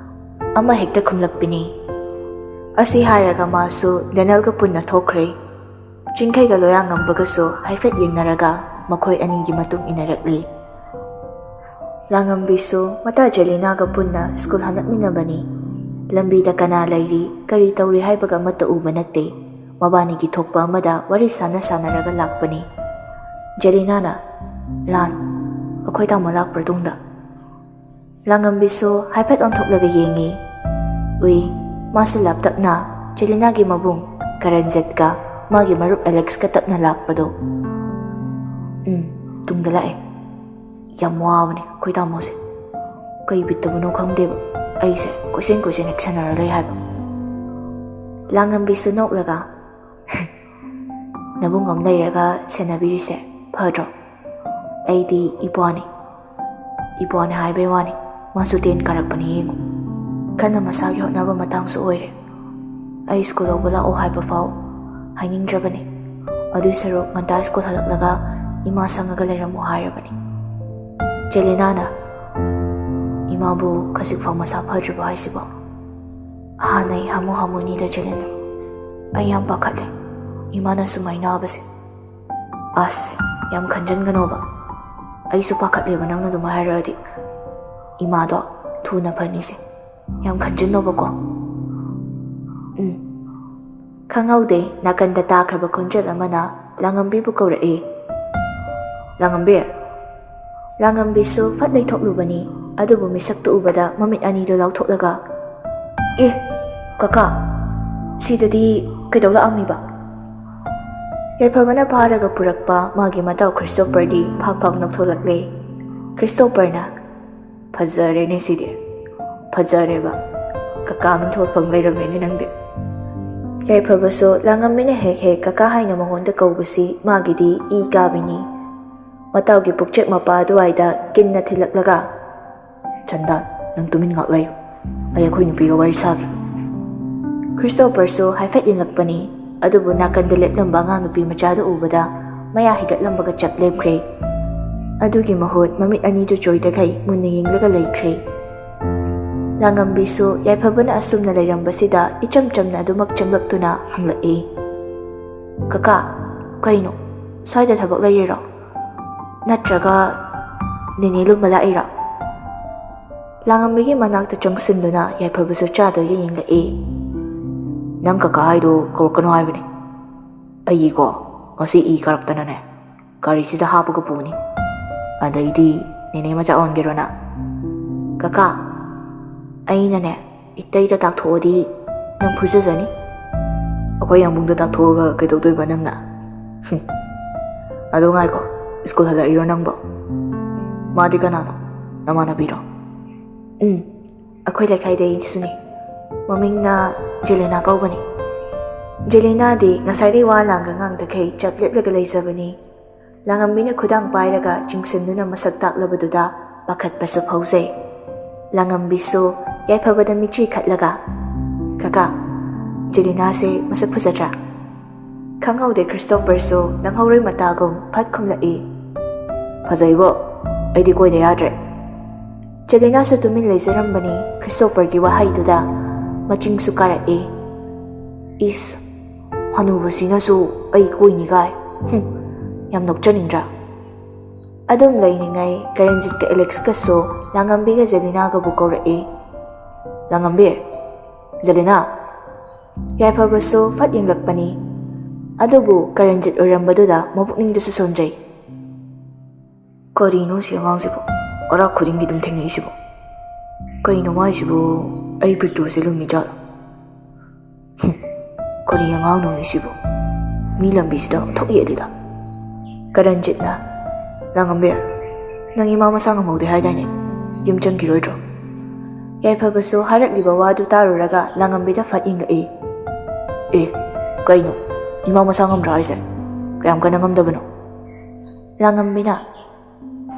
ꯑꯃ ꯍꯦꯛꯇ ꯈꯨꯝꯂꯛꯄꯤꯅꯤ꯫ ꯑꯁꯤ ꯍꯥꯏꯔꯒ ꯃꯥꯁꯨ ꯗꯦꯅꯦꯜꯒ ꯄꯨꯟꯅ ꯊꯣꯛꯈ꯭ꯔꯦ꯫ ꯆꯤꯡꯈꯩꯒ ꯂꯣꯌꯥꯉꯝꯕꯒꯁꯨ ꯍꯥꯏꯐꯦꯠ ꯌꯦꯡꯅꯔꯒ ꯃꯈꯣꯏ ꯑꯅꯤꯒꯤ ꯃꯇꯨꯡ ꯏꯟꯅꯔꯛꯂꯤ꯫ ꯂꯥꯡꯉꯝꯕꯤꯁꯨ ꯃꯇꯥ ꯖꯦꯂꯤꯅꯥꯒ ꯄꯨꯟꯅ ꯁ꯭ꯀꯨꯜ ꯍꯜꯂꯛꯃꯤꯟꯅꯕꯅꯤ꯫ ꯂꯝꯕꯤꯗ ꯀꯅꯥ ꯂꯩꯔꯤ, ꯀꯔꯤ ꯇꯧꯔꯤ ꯍꯥꯏꯕꯒ ꯑꯃꯠꯇ ꯎꯕ ꯅꯠꯇꯦ꯫ ꯃꯕꯥꯅꯤꯒꯤ ꯊꯣꯛꯄ ꯑꯃꯗ ꯋꯥꯔꯤ ꯁꯥꯟꯅ ꯁꯥꯟꯅꯔꯒ ꯂꯥꯛꯄꯅꯤ꯫ ꯖꯦꯂꯤꯅꯥꯅ, "ꯂꯥꯟ, ꯑꯩꯈꯣꯏ ꯇꯥꯃꯣ ꯂꯥꯛꯄ꯭ꯔꯥ ꯇꯨꯡꯗ?" ꯂꯥꯡꯉꯝꯕꯤꯁꯨ ꯍꯥꯏꯐꯦꯠ ꯑꯣꯟꯊꯣꯛꯂꯒ ꯌꯦꯡꯉꯤ꯫ ꯎꯏ, ꯃꯥꯁꯨ ꯂꯥꯞꯇꯛꯅ ꯖꯦꯂꯤꯅꯥꯒꯤ ꯃꯕꯨꯡ ꯀꯔꯟꯖꯠꯀ ꯃꯥꯒꯤ ꯃꯔꯨꯞ ꯑꯦꯂꯦꯛꯁꯀ ꯇꯞꯅ ꯂꯥꯛꯄꯗꯣ꯫ "ꯎꯝ, ꯇꯨꯡꯗ ꯂꯥꯛꯑꯦ꯫ ꯌꯥꯝ ꯋꯥꯕꯅꯦ ꯑꯩꯈꯣꯏ ꯇꯥꯃꯣꯁꯦ꯫ ꯀꯩ ꯕꯤꯠꯇꯕꯨꯅꯣ ꯈꯪꯗꯦꯕ ꯑꯩꯁꯦ ꯀꯣꯏꯆꯦꯟ ꯀꯣꯏꯆꯦꯟ ꯍꯦꯛ ꯁꯥꯟꯅꯔ ꯂꯩ ꯍꯥꯏꯕ"꯫ ꯂꯥꯡꯉꯝꯕꯤꯁꯨ ꯅꯣꯛꯂꯒ, "ꯅꯕꯨꯡ ꯑꯃ ꯂꯩꯔꯒ ꯁꯦꯟꯅꯕꯤꯔꯤꯁꯦ ꯐꯗ꯭ꯔꯣ? ꯑꯩꯗꯤ ꯏꯄ꯭ꯋꯥꯅꯤ꯫ ꯏꯄ꯭ꯋꯥꯅꯤ ꯍꯥꯏꯕꯩ ꯋꯥꯅꯤ, ꯃꯥꯁꯨ ꯇꯦꯟ ꯀꯥꯔꯛꯄꯅꯤ ꯌꯦꯡꯉꯨ꯫ ꯀꯟꯅ ꯃꯁꯥꯒꯤ ꯍꯣꯠꯅꯕ ꯃꯇꯥꯡꯁꯨ ꯑꯣꯏꯔꯦ꯫ ꯑꯩ ꯁ꯭ꯀꯨꯜ ꯂꯧꯕ ꯂꯥꯛꯑꯣ ꯍꯥꯏꯕ ꯐꯥꯎ ꯍꯥꯏꯅꯤꯡꯗ꯭ꯔꯕꯅꯤ꯫ ꯑꯗꯨꯏ ꯁꯔꯨꯛ ꯉꯟꯇꯥ ꯁ꯭ꯀꯨꯜ ꯍꯜꯂꯛꯂꯒ ꯏꯃꯥ ꯁꯪꯉꯒ ꯂꯩꯔꯝꯃꯣ ꯍꯥꯏꯔꯕꯅꯤ"꯫ ꯖꯦꯂꯤꯅꯥꯅ, "ꯏꯃꯥ ꯃꯥꯕꯨ ꯈꯖꯤꯛ ꯐꯥꯎ ꯃꯁꯥ ꯐꯗ꯭ꯔꯤꯕꯣ ꯍꯥꯏꯁꯤꯕꯣ? ꯍꯥꯟꯅꯩ ꯍꯥꯃꯨ ꯍꯥꯃꯨꯅꯤꯗ ꯖꯦꯂꯦꯟꯗꯣ꯫ ꯑꯩ ꯌꯥꯝ ꯄꯥꯈꯠꯂꯦ ꯏꯃꯥꯅ ꯁꯨꯃꯥꯏꯅ ꯅꯥꯕꯁꯦ꯫ ꯑꯁ, ꯌꯥꯝ ꯈꯟꯖꯟꯒꯅꯣꯕ꯫ ꯑꯩꯁꯨ ꯄꯥꯈꯠꯂꯦꯕ ꯅꯪꯅ ꯑꯗꯨꯃꯥꯏ ꯍꯥꯏꯔꯛꯑꯗꯤ꯫ ꯏꯃꯥꯗꯣ ꯊꯨꯅ ꯐꯅꯤꯁꯦ꯫ ꯌꯥꯝ ꯈꯟꯖꯟꯅꯣꯕꯀꯣ꯫ ꯎꯝ꯫ ꯈꯪꯍꯧꯗꯦ ꯅꯥꯀꯟꯗ ꯇꯥꯈ꯭ꯔꯕ ꯈꯣꯟꯖꯦꯜ ꯑꯃꯅ ꯂꯥꯡꯉꯝꯕꯤꯕꯨ ꯀꯧꯔꯛꯏ꯫ "ꯂꯥꯡꯉꯝꯕꯤ!" ꯂꯥꯡꯉꯝꯕꯤꯁꯨ ꯐꯠ ꯂꯩꯊꯣꯛꯂꯨꯕꯅꯤ, ꯑꯗꯨꯕꯨ ꯃꯤꯁꯛꯇꯨ ꯎꯕꯗ ꯃꯃꯤꯠ ꯑꯅꯤꯗꯨ ꯂꯥꯎꯊꯣꯛꯂꯒ, "ꯑꯦ, ꯀꯀꯥ, ꯁꯤꯗꯗꯤ ꯀꯩꯗꯧ ꯂꯥꯛꯑꯝꯃꯤꯕ?" ꯌꯥꯏꯐꯕꯅ ꯐꯥꯔꯒ ꯄꯨꯔꯛꯄ ꯃꯥꯒꯤ ꯃꯇꯥꯎ ꯈ꯭ꯔꯤꯁꯇꯣꯄꯔꯗꯤ ꯐꯥꯛ ꯐꯥꯛ ꯅꯣꯛꯊꯣꯛꯂꯛꯂꯦ꯫ ꯈ꯭ꯔꯤꯁꯇꯣꯄꯔꯅ, "ꯐꯖꯔꯦꯅꯦ ꯁꯤꯗꯤ꯫ ꯐꯖꯔꯦꯕ꯫ ꯀꯀꯥ ꯃꯤꯡꯊꯣꯜ ꯐꯪ ꯂꯩꯔꯝꯃꯦꯅꯦ ꯅꯪꯗꯤ꯫" ꯌꯥꯏꯐꯕꯁꯨ ꯂꯥꯡꯉꯝꯕꯤꯅ ꯍꯦꯛ ꯍꯦꯛ ꯀꯀꯥ ꯍꯥꯏꯅ ꯃꯉꯣꯟꯗ ꯀꯧꯕꯁꯤ ꯃꯥꯒꯤꯗꯤ ꯏ ꯀꯥꯕꯤꯅꯤ꯫ ꯃꯇꯥꯎꯒꯤ ꯄꯨꯛꯆꯦꯛ ꯃꯄꯥ ꯑꯗꯨꯋꯥꯏꯗ ꯀꯤꯟꯅ ꯊꯤꯜꯂꯛꯂꯒ, "ꯆꯟꯗꯥꯟ, ꯅꯪ ꯇꯨꯃꯤꯟ ꯉꯥꯛ ꯂꯩꯌꯨ꯫ ꯑꯩ ꯑꯩꯈꯣꯏ ꯅꯨꯄꯤꯒ ꯋꯥꯔꯤ ꯁꯥꯒꯦ꯫" ꯈ꯭ꯔꯤꯁꯇꯣꯄꯔꯁꯨ ꯍꯥꯏꯐꯦꯠ ꯌꯦꯡꯂꯛꯄꯅꯤ, ꯑꯗꯨꯕꯨ ꯅꯥꯀꯟꯗ ꯂꯦꯞꯂꯝꯕ ꯑꯉꯥꯡ ꯅꯨꯄꯤ ꯃꯆꯥꯗꯨ ꯎꯕꯗ ꯃꯌꯥ ꯍꯤꯒꯠꯂꯝꯕꯒ ꯆꯞ ꯂꯦꯞꯈ꯭ꯔꯦ꯫ ꯑꯗꯨꯒꯤ ꯃꯍꯨꯠ ꯃꯃꯤꯠ ꯑꯅꯤꯗꯨ ꯆꯣꯏꯗꯈꯩ ꯃꯨꯟꯅ ꯌꯦꯡꯂꯒ ꯂꯩꯈ꯭ꯔꯦ꯫ ꯂꯥꯡꯉꯝꯕꯤꯁꯨ ꯌꯥꯏꯐꯕꯅ ꯑꯁꯨꯝꯅ ꯂꯩꯔꯝꯕꯁꯤꯗ ꯏꯆꯝ ꯆꯝꯅ ꯑꯗꯨꯃꯛ ꯆꯪꯂꯛꯇꯨꯅ ꯍꯪꯂꯛꯏ, "ꯀꯀꯥ, ꯀꯩꯅꯣ? ꯁ꯭ꯋꯥꯏꯗ ꯊꯕꯛ ꯂꯩꯔꯤꯔꯣ? ꯅꯠꯇ꯭ꯔꯒ ꯅꯦꯅꯦ ꯂꯨꯝꯕ ꯂꯥꯛꯏꯔꯣ?" ꯂꯥꯡꯉꯝꯕꯤꯒꯤ ꯃꯅꯥꯛꯇ ꯆꯪꯁꯤꯟꯗꯨꯅ ꯌꯥꯏꯐꯕꯁꯨ ꯆꯥꯗꯣꯏꯒ ꯌꯦꯡꯂꯛꯏ꯫ "ꯅꯪ ꯀꯀꯥ ꯍꯥꯏꯗꯣ ꯀꯧꯔꯛꯀꯅꯣ ꯍꯥꯏꯕꯅꯦ꯫ ꯑꯩꯒꯤꯀꯣ ꯉꯁꯤ ꯏ ꯀꯥꯔꯛꯇꯅꯅꯦ, ꯒꯥꯔꯤꯁꯤꯗ ꯍꯥꯞꯄꯒ ꯄꯨꯅꯤ꯫ ꯑꯗꯩꯗꯤ ꯅꯦꯅꯦ ꯃꯆꯥ ꯑꯣꯟꯒꯦꯔꯣ ꯅꯪ?" "ꯀꯀꯥ, ꯑꯩꯅꯅꯦ ꯏꯇꯩꯗ ꯇꯥꯛꯊꯣꯛꯑꯗꯤ ꯅꯪ ꯐꯨꯖꯖꯅꯤ꯫" "ꯑꯩꯈꯣꯏ ꯌꯥꯝꯕꯨꯡꯗ ꯇꯥꯛꯊꯣꯛꯑꯒ ꯀꯩꯗꯧꯗꯣꯏꯕ ꯅꯪꯅ?" "ꯍꯨꯝ꯫ ꯑꯗꯣ ꯉꯥꯏꯈꯣ, ꯁ꯭ꯀꯨꯜ ꯍꯜꯂꯛꯏꯔꯣ ꯅꯪꯕꯣ? ꯃꯥꯗꯤ ꯀꯅꯥꯅꯣ? ꯅꯃꯥꯟꯅꯕꯤꯔꯣ?" "ꯎꯝ, ꯑꯩꯈꯣꯏ ꯂꯩꯀꯥꯏꯗꯩꯁꯨꯅꯤ꯫ ꯃꯃꯤꯡꯅ ꯖꯦꯂꯤꯅꯥ ꯀꯧꯕꯅꯤ꯫" ꯖꯦꯂꯤꯅꯥꯗꯤ ꯉꯁꯥꯏꯗꯩ ꯋꯥ ꯂꯥꯡꯒ ꯉꯥꯡꯗꯈꯩ ꯆꯞ ꯂꯦꯞꯂꯒ ꯂꯩꯖꯕꯅꯤ꯫ ꯂꯥꯡꯉꯝꯕꯤꯅ ꯈꯨꯗꯥꯡ ꯄꯥꯏꯔꯒ ꯆꯤꯡꯁꯤꯟꯗꯨꯅ ꯃꯁꯛ ꯇꯥꯛꯂꯕꯗꯨꯗ ꯄꯥꯈꯠꯄꯁꯨ ꯐꯥꯎꯖꯩ꯫ ꯂꯥꯡꯉꯝꯕꯤꯁꯨ ꯌꯥꯏꯐꯕꯗ ꯃꯤꯠꯆꯤ ꯈꯠꯂꯒ, "ꯀꯀꯥ, ꯖꯦꯂꯤꯅꯥꯁꯦ ꯃꯁꯛ ꯐꯖꯗ꯭ꯔꯥ?" ꯈꯪꯍꯧꯗꯦ ꯈ꯭ꯔꯤꯁꯇꯣꯄꯔꯁꯨ ꯅꯪꯍꯧꯔꯣꯏ ꯃꯇꯥꯒꯨꯝ ꯐꯠ ꯈꯨꯝꯂꯛꯏ, "ꯐꯖꯩꯕꯣ, ꯑꯩꯗꯤ ꯀꯣꯏꯗ ꯌꯥꯗ꯭ꯔꯦ꯫" ꯆꯦꯂꯤꯅꯥꯁꯨ ꯇꯨꯃꯤꯟ ꯂꯩꯖꯔꯝꯕꯅꯤ꯫ ꯈ꯭ꯔꯤꯁꯇꯣꯄꯔꯒꯤ ꯋꯥꯍꯩꯗꯨꯗ ꯃꯆꯤꯡꯁꯨ ꯀꯥꯔꯛꯏ꯫ "ꯏꯁ, ꯍꯅꯨꯕꯁꯤꯅꯁꯨ ꯑꯩ ꯀꯣꯏꯅꯤꯒꯥꯏ꯫ ꯍꯨꯝ, ꯌꯥꯝ ꯅꯣꯛꯆꯅꯤꯡꯗ꯭ꯔꯥ?" ꯑꯗꯨꯝ ꯂꯩꯔꯤꯉꯩ ꯀꯔꯟꯖꯤꯠꯀ ꯑꯦꯂꯦꯛꯁꯀꯁꯨ ꯂꯥꯡꯉꯝꯕꯤꯒ ꯖꯦꯂꯤꯅꯥꯒꯕꯨ ꯀꯧꯔꯛꯏ꯫ "ꯂꯥꯡꯉꯝꯕꯤ, ꯖꯦꯂꯤꯅꯥ!" ꯌꯥꯏꯐꯕꯁꯨ ꯐꯠ ꯌꯦꯡꯂꯛꯄꯅꯤ꯫ ꯑꯗꯨꯕꯨ ꯀꯔꯟꯖꯤꯠ ꯑꯣꯏꯔꯝꯕꯗꯨꯗ ꯃꯄꯨꯛꯅꯤꯡꯗꯨꯁꯨ ꯁꯣꯟꯖꯩ꯫ "ꯀꯔꯤꯅꯣ ꯁꯤ ꯑꯉꯥꯡꯁꯤꯕꯨ? ꯑꯔꯥꯛ ꯈꯨꯗꯤꯡꯒꯤ ꯑꯗꯨꯝ ꯊꯦꯡꯅꯩꯁꯤꯕꯨ꯫ ꯀꯩꯅꯣ ꯃꯥꯏꯁꯤꯕꯨ? ꯑꯩ ꯕ꯭ꯔꯤꯇꯨꯁꯦ ꯂꯨꯝꯃꯤ ꯖꯥꯠꯂꯣ? ꯍꯨꯝ, ꯀꯔꯤ ꯑꯉꯥꯡꯅꯣꯅꯦ ꯁꯤꯕꯨ? ꯃꯤ ꯂꯝꯕꯤꯁꯤꯗ ꯑꯣꯟꯊꯣꯛ ꯌꯦꯠꯂꯤꯗ꯫" ꯀꯔꯟꯖꯤꯠꯅ, "ꯂꯥꯡꯉꯝꯕꯤ, ꯅꯪ ꯏꯃꯥ ꯃꯁꯥ ꯉꯝꯍꯧꯗꯦ ꯍꯥꯏꯗꯥꯏꯅꯦ? ꯌꯨꯝ ꯆꯪꯈꯤꯔꯣꯏꯗ꯭ꯔꯣ?" ꯌꯥꯏꯐꯕꯁꯨ ꯍꯥꯏꯔꯛꯂꯤꯕ ꯋꯥꯗꯨ ꯇꯥꯔꯨꯔꯒ ꯂꯥꯡꯉꯝꯕꯤꯗ ꯐꯠ ꯌꯦꯡꯂꯛꯏ꯫ "ꯑꯦ, ꯀꯩꯅꯣ? ꯏꯃꯥ ꯃꯁꯥ ꯉꯝꯗ꯭ꯔꯥ ꯍꯥꯏꯁꯦ? ꯀꯌꯥꯝ ꯀꯟꯅ ꯉꯝꯗꯕꯅꯣ?" ꯂꯥꯡꯉꯝꯕꯤꯅ,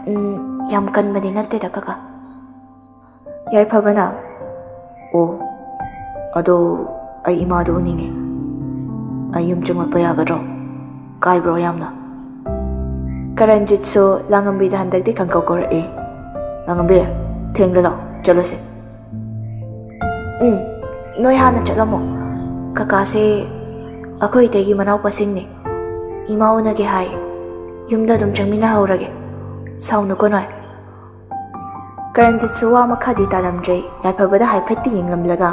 "ꯎꯝ, ꯌꯥꯝ ꯀꯟꯕꯗꯤ ꯅꯠꯇꯦꯗ, ꯀꯀꯥ꯫" ꯌꯥꯏꯐꯕꯅ, "ꯑꯣ, ꯑꯗꯣ ꯑꯩ ꯏꯃꯥꯗꯣ ꯎꯅꯤꯡꯉꯦ꯫ ꯑꯩ ꯌꯨꯝ ꯆꯪꯂꯛꯄ ꯌꯥꯒꯗ꯭ꯔꯣ? ꯀꯥꯏꯕ꯭ꯔꯣ ꯌꯥꯝꯅ?" ꯀꯔꯟꯖꯤꯠꯁꯨ ꯂꯥꯡꯉꯝꯕꯤꯗ ꯍꯟꯗꯛꯇꯤ ꯈꯪꯀꯧ ꯀꯧꯔꯛꯏ꯫ "ꯂꯥꯡꯉꯝꯕꯤ, ꯊꯦꯡꯂꯦ, ꯂꯥꯛꯑꯣ, ꯆꯠꯂꯁꯦ꯫" "ꯎꯝ, ꯅꯣꯏ ꯍꯥꯟꯅ ꯆꯠꯂꯝꯃꯣ꯫ ꯀꯀꯥꯁꯦ ꯑꯩꯈꯣꯏ ꯏꯇꯩꯒꯤ ꯃꯅꯥꯎꯄꯥꯁꯤꯡꯅꯤ꯫ ꯏꯃꯥ ꯎꯅꯒꯦ ꯍꯥꯏ꯫ ꯌꯨꯝꯗ ꯑꯗꯨꯝ ꯆꯪꯃꯤꯟꯅꯍꯧꯔꯒꯦ꯫ ꯁꯥꯎꯅꯨꯀꯣ ꯅꯣꯏ꯫" ꯀꯔꯟꯖꯤꯠꯁꯨ ꯋꯥ ꯃꯈꯥꯗꯤ ꯇꯥꯔꯝꯗ꯭ꯔꯦ꯫ ꯌꯥꯏꯐꯕꯗ ꯍꯥꯏꯐꯦꯠꯇꯤ ꯌꯦꯡꯂꯝꯂꯒ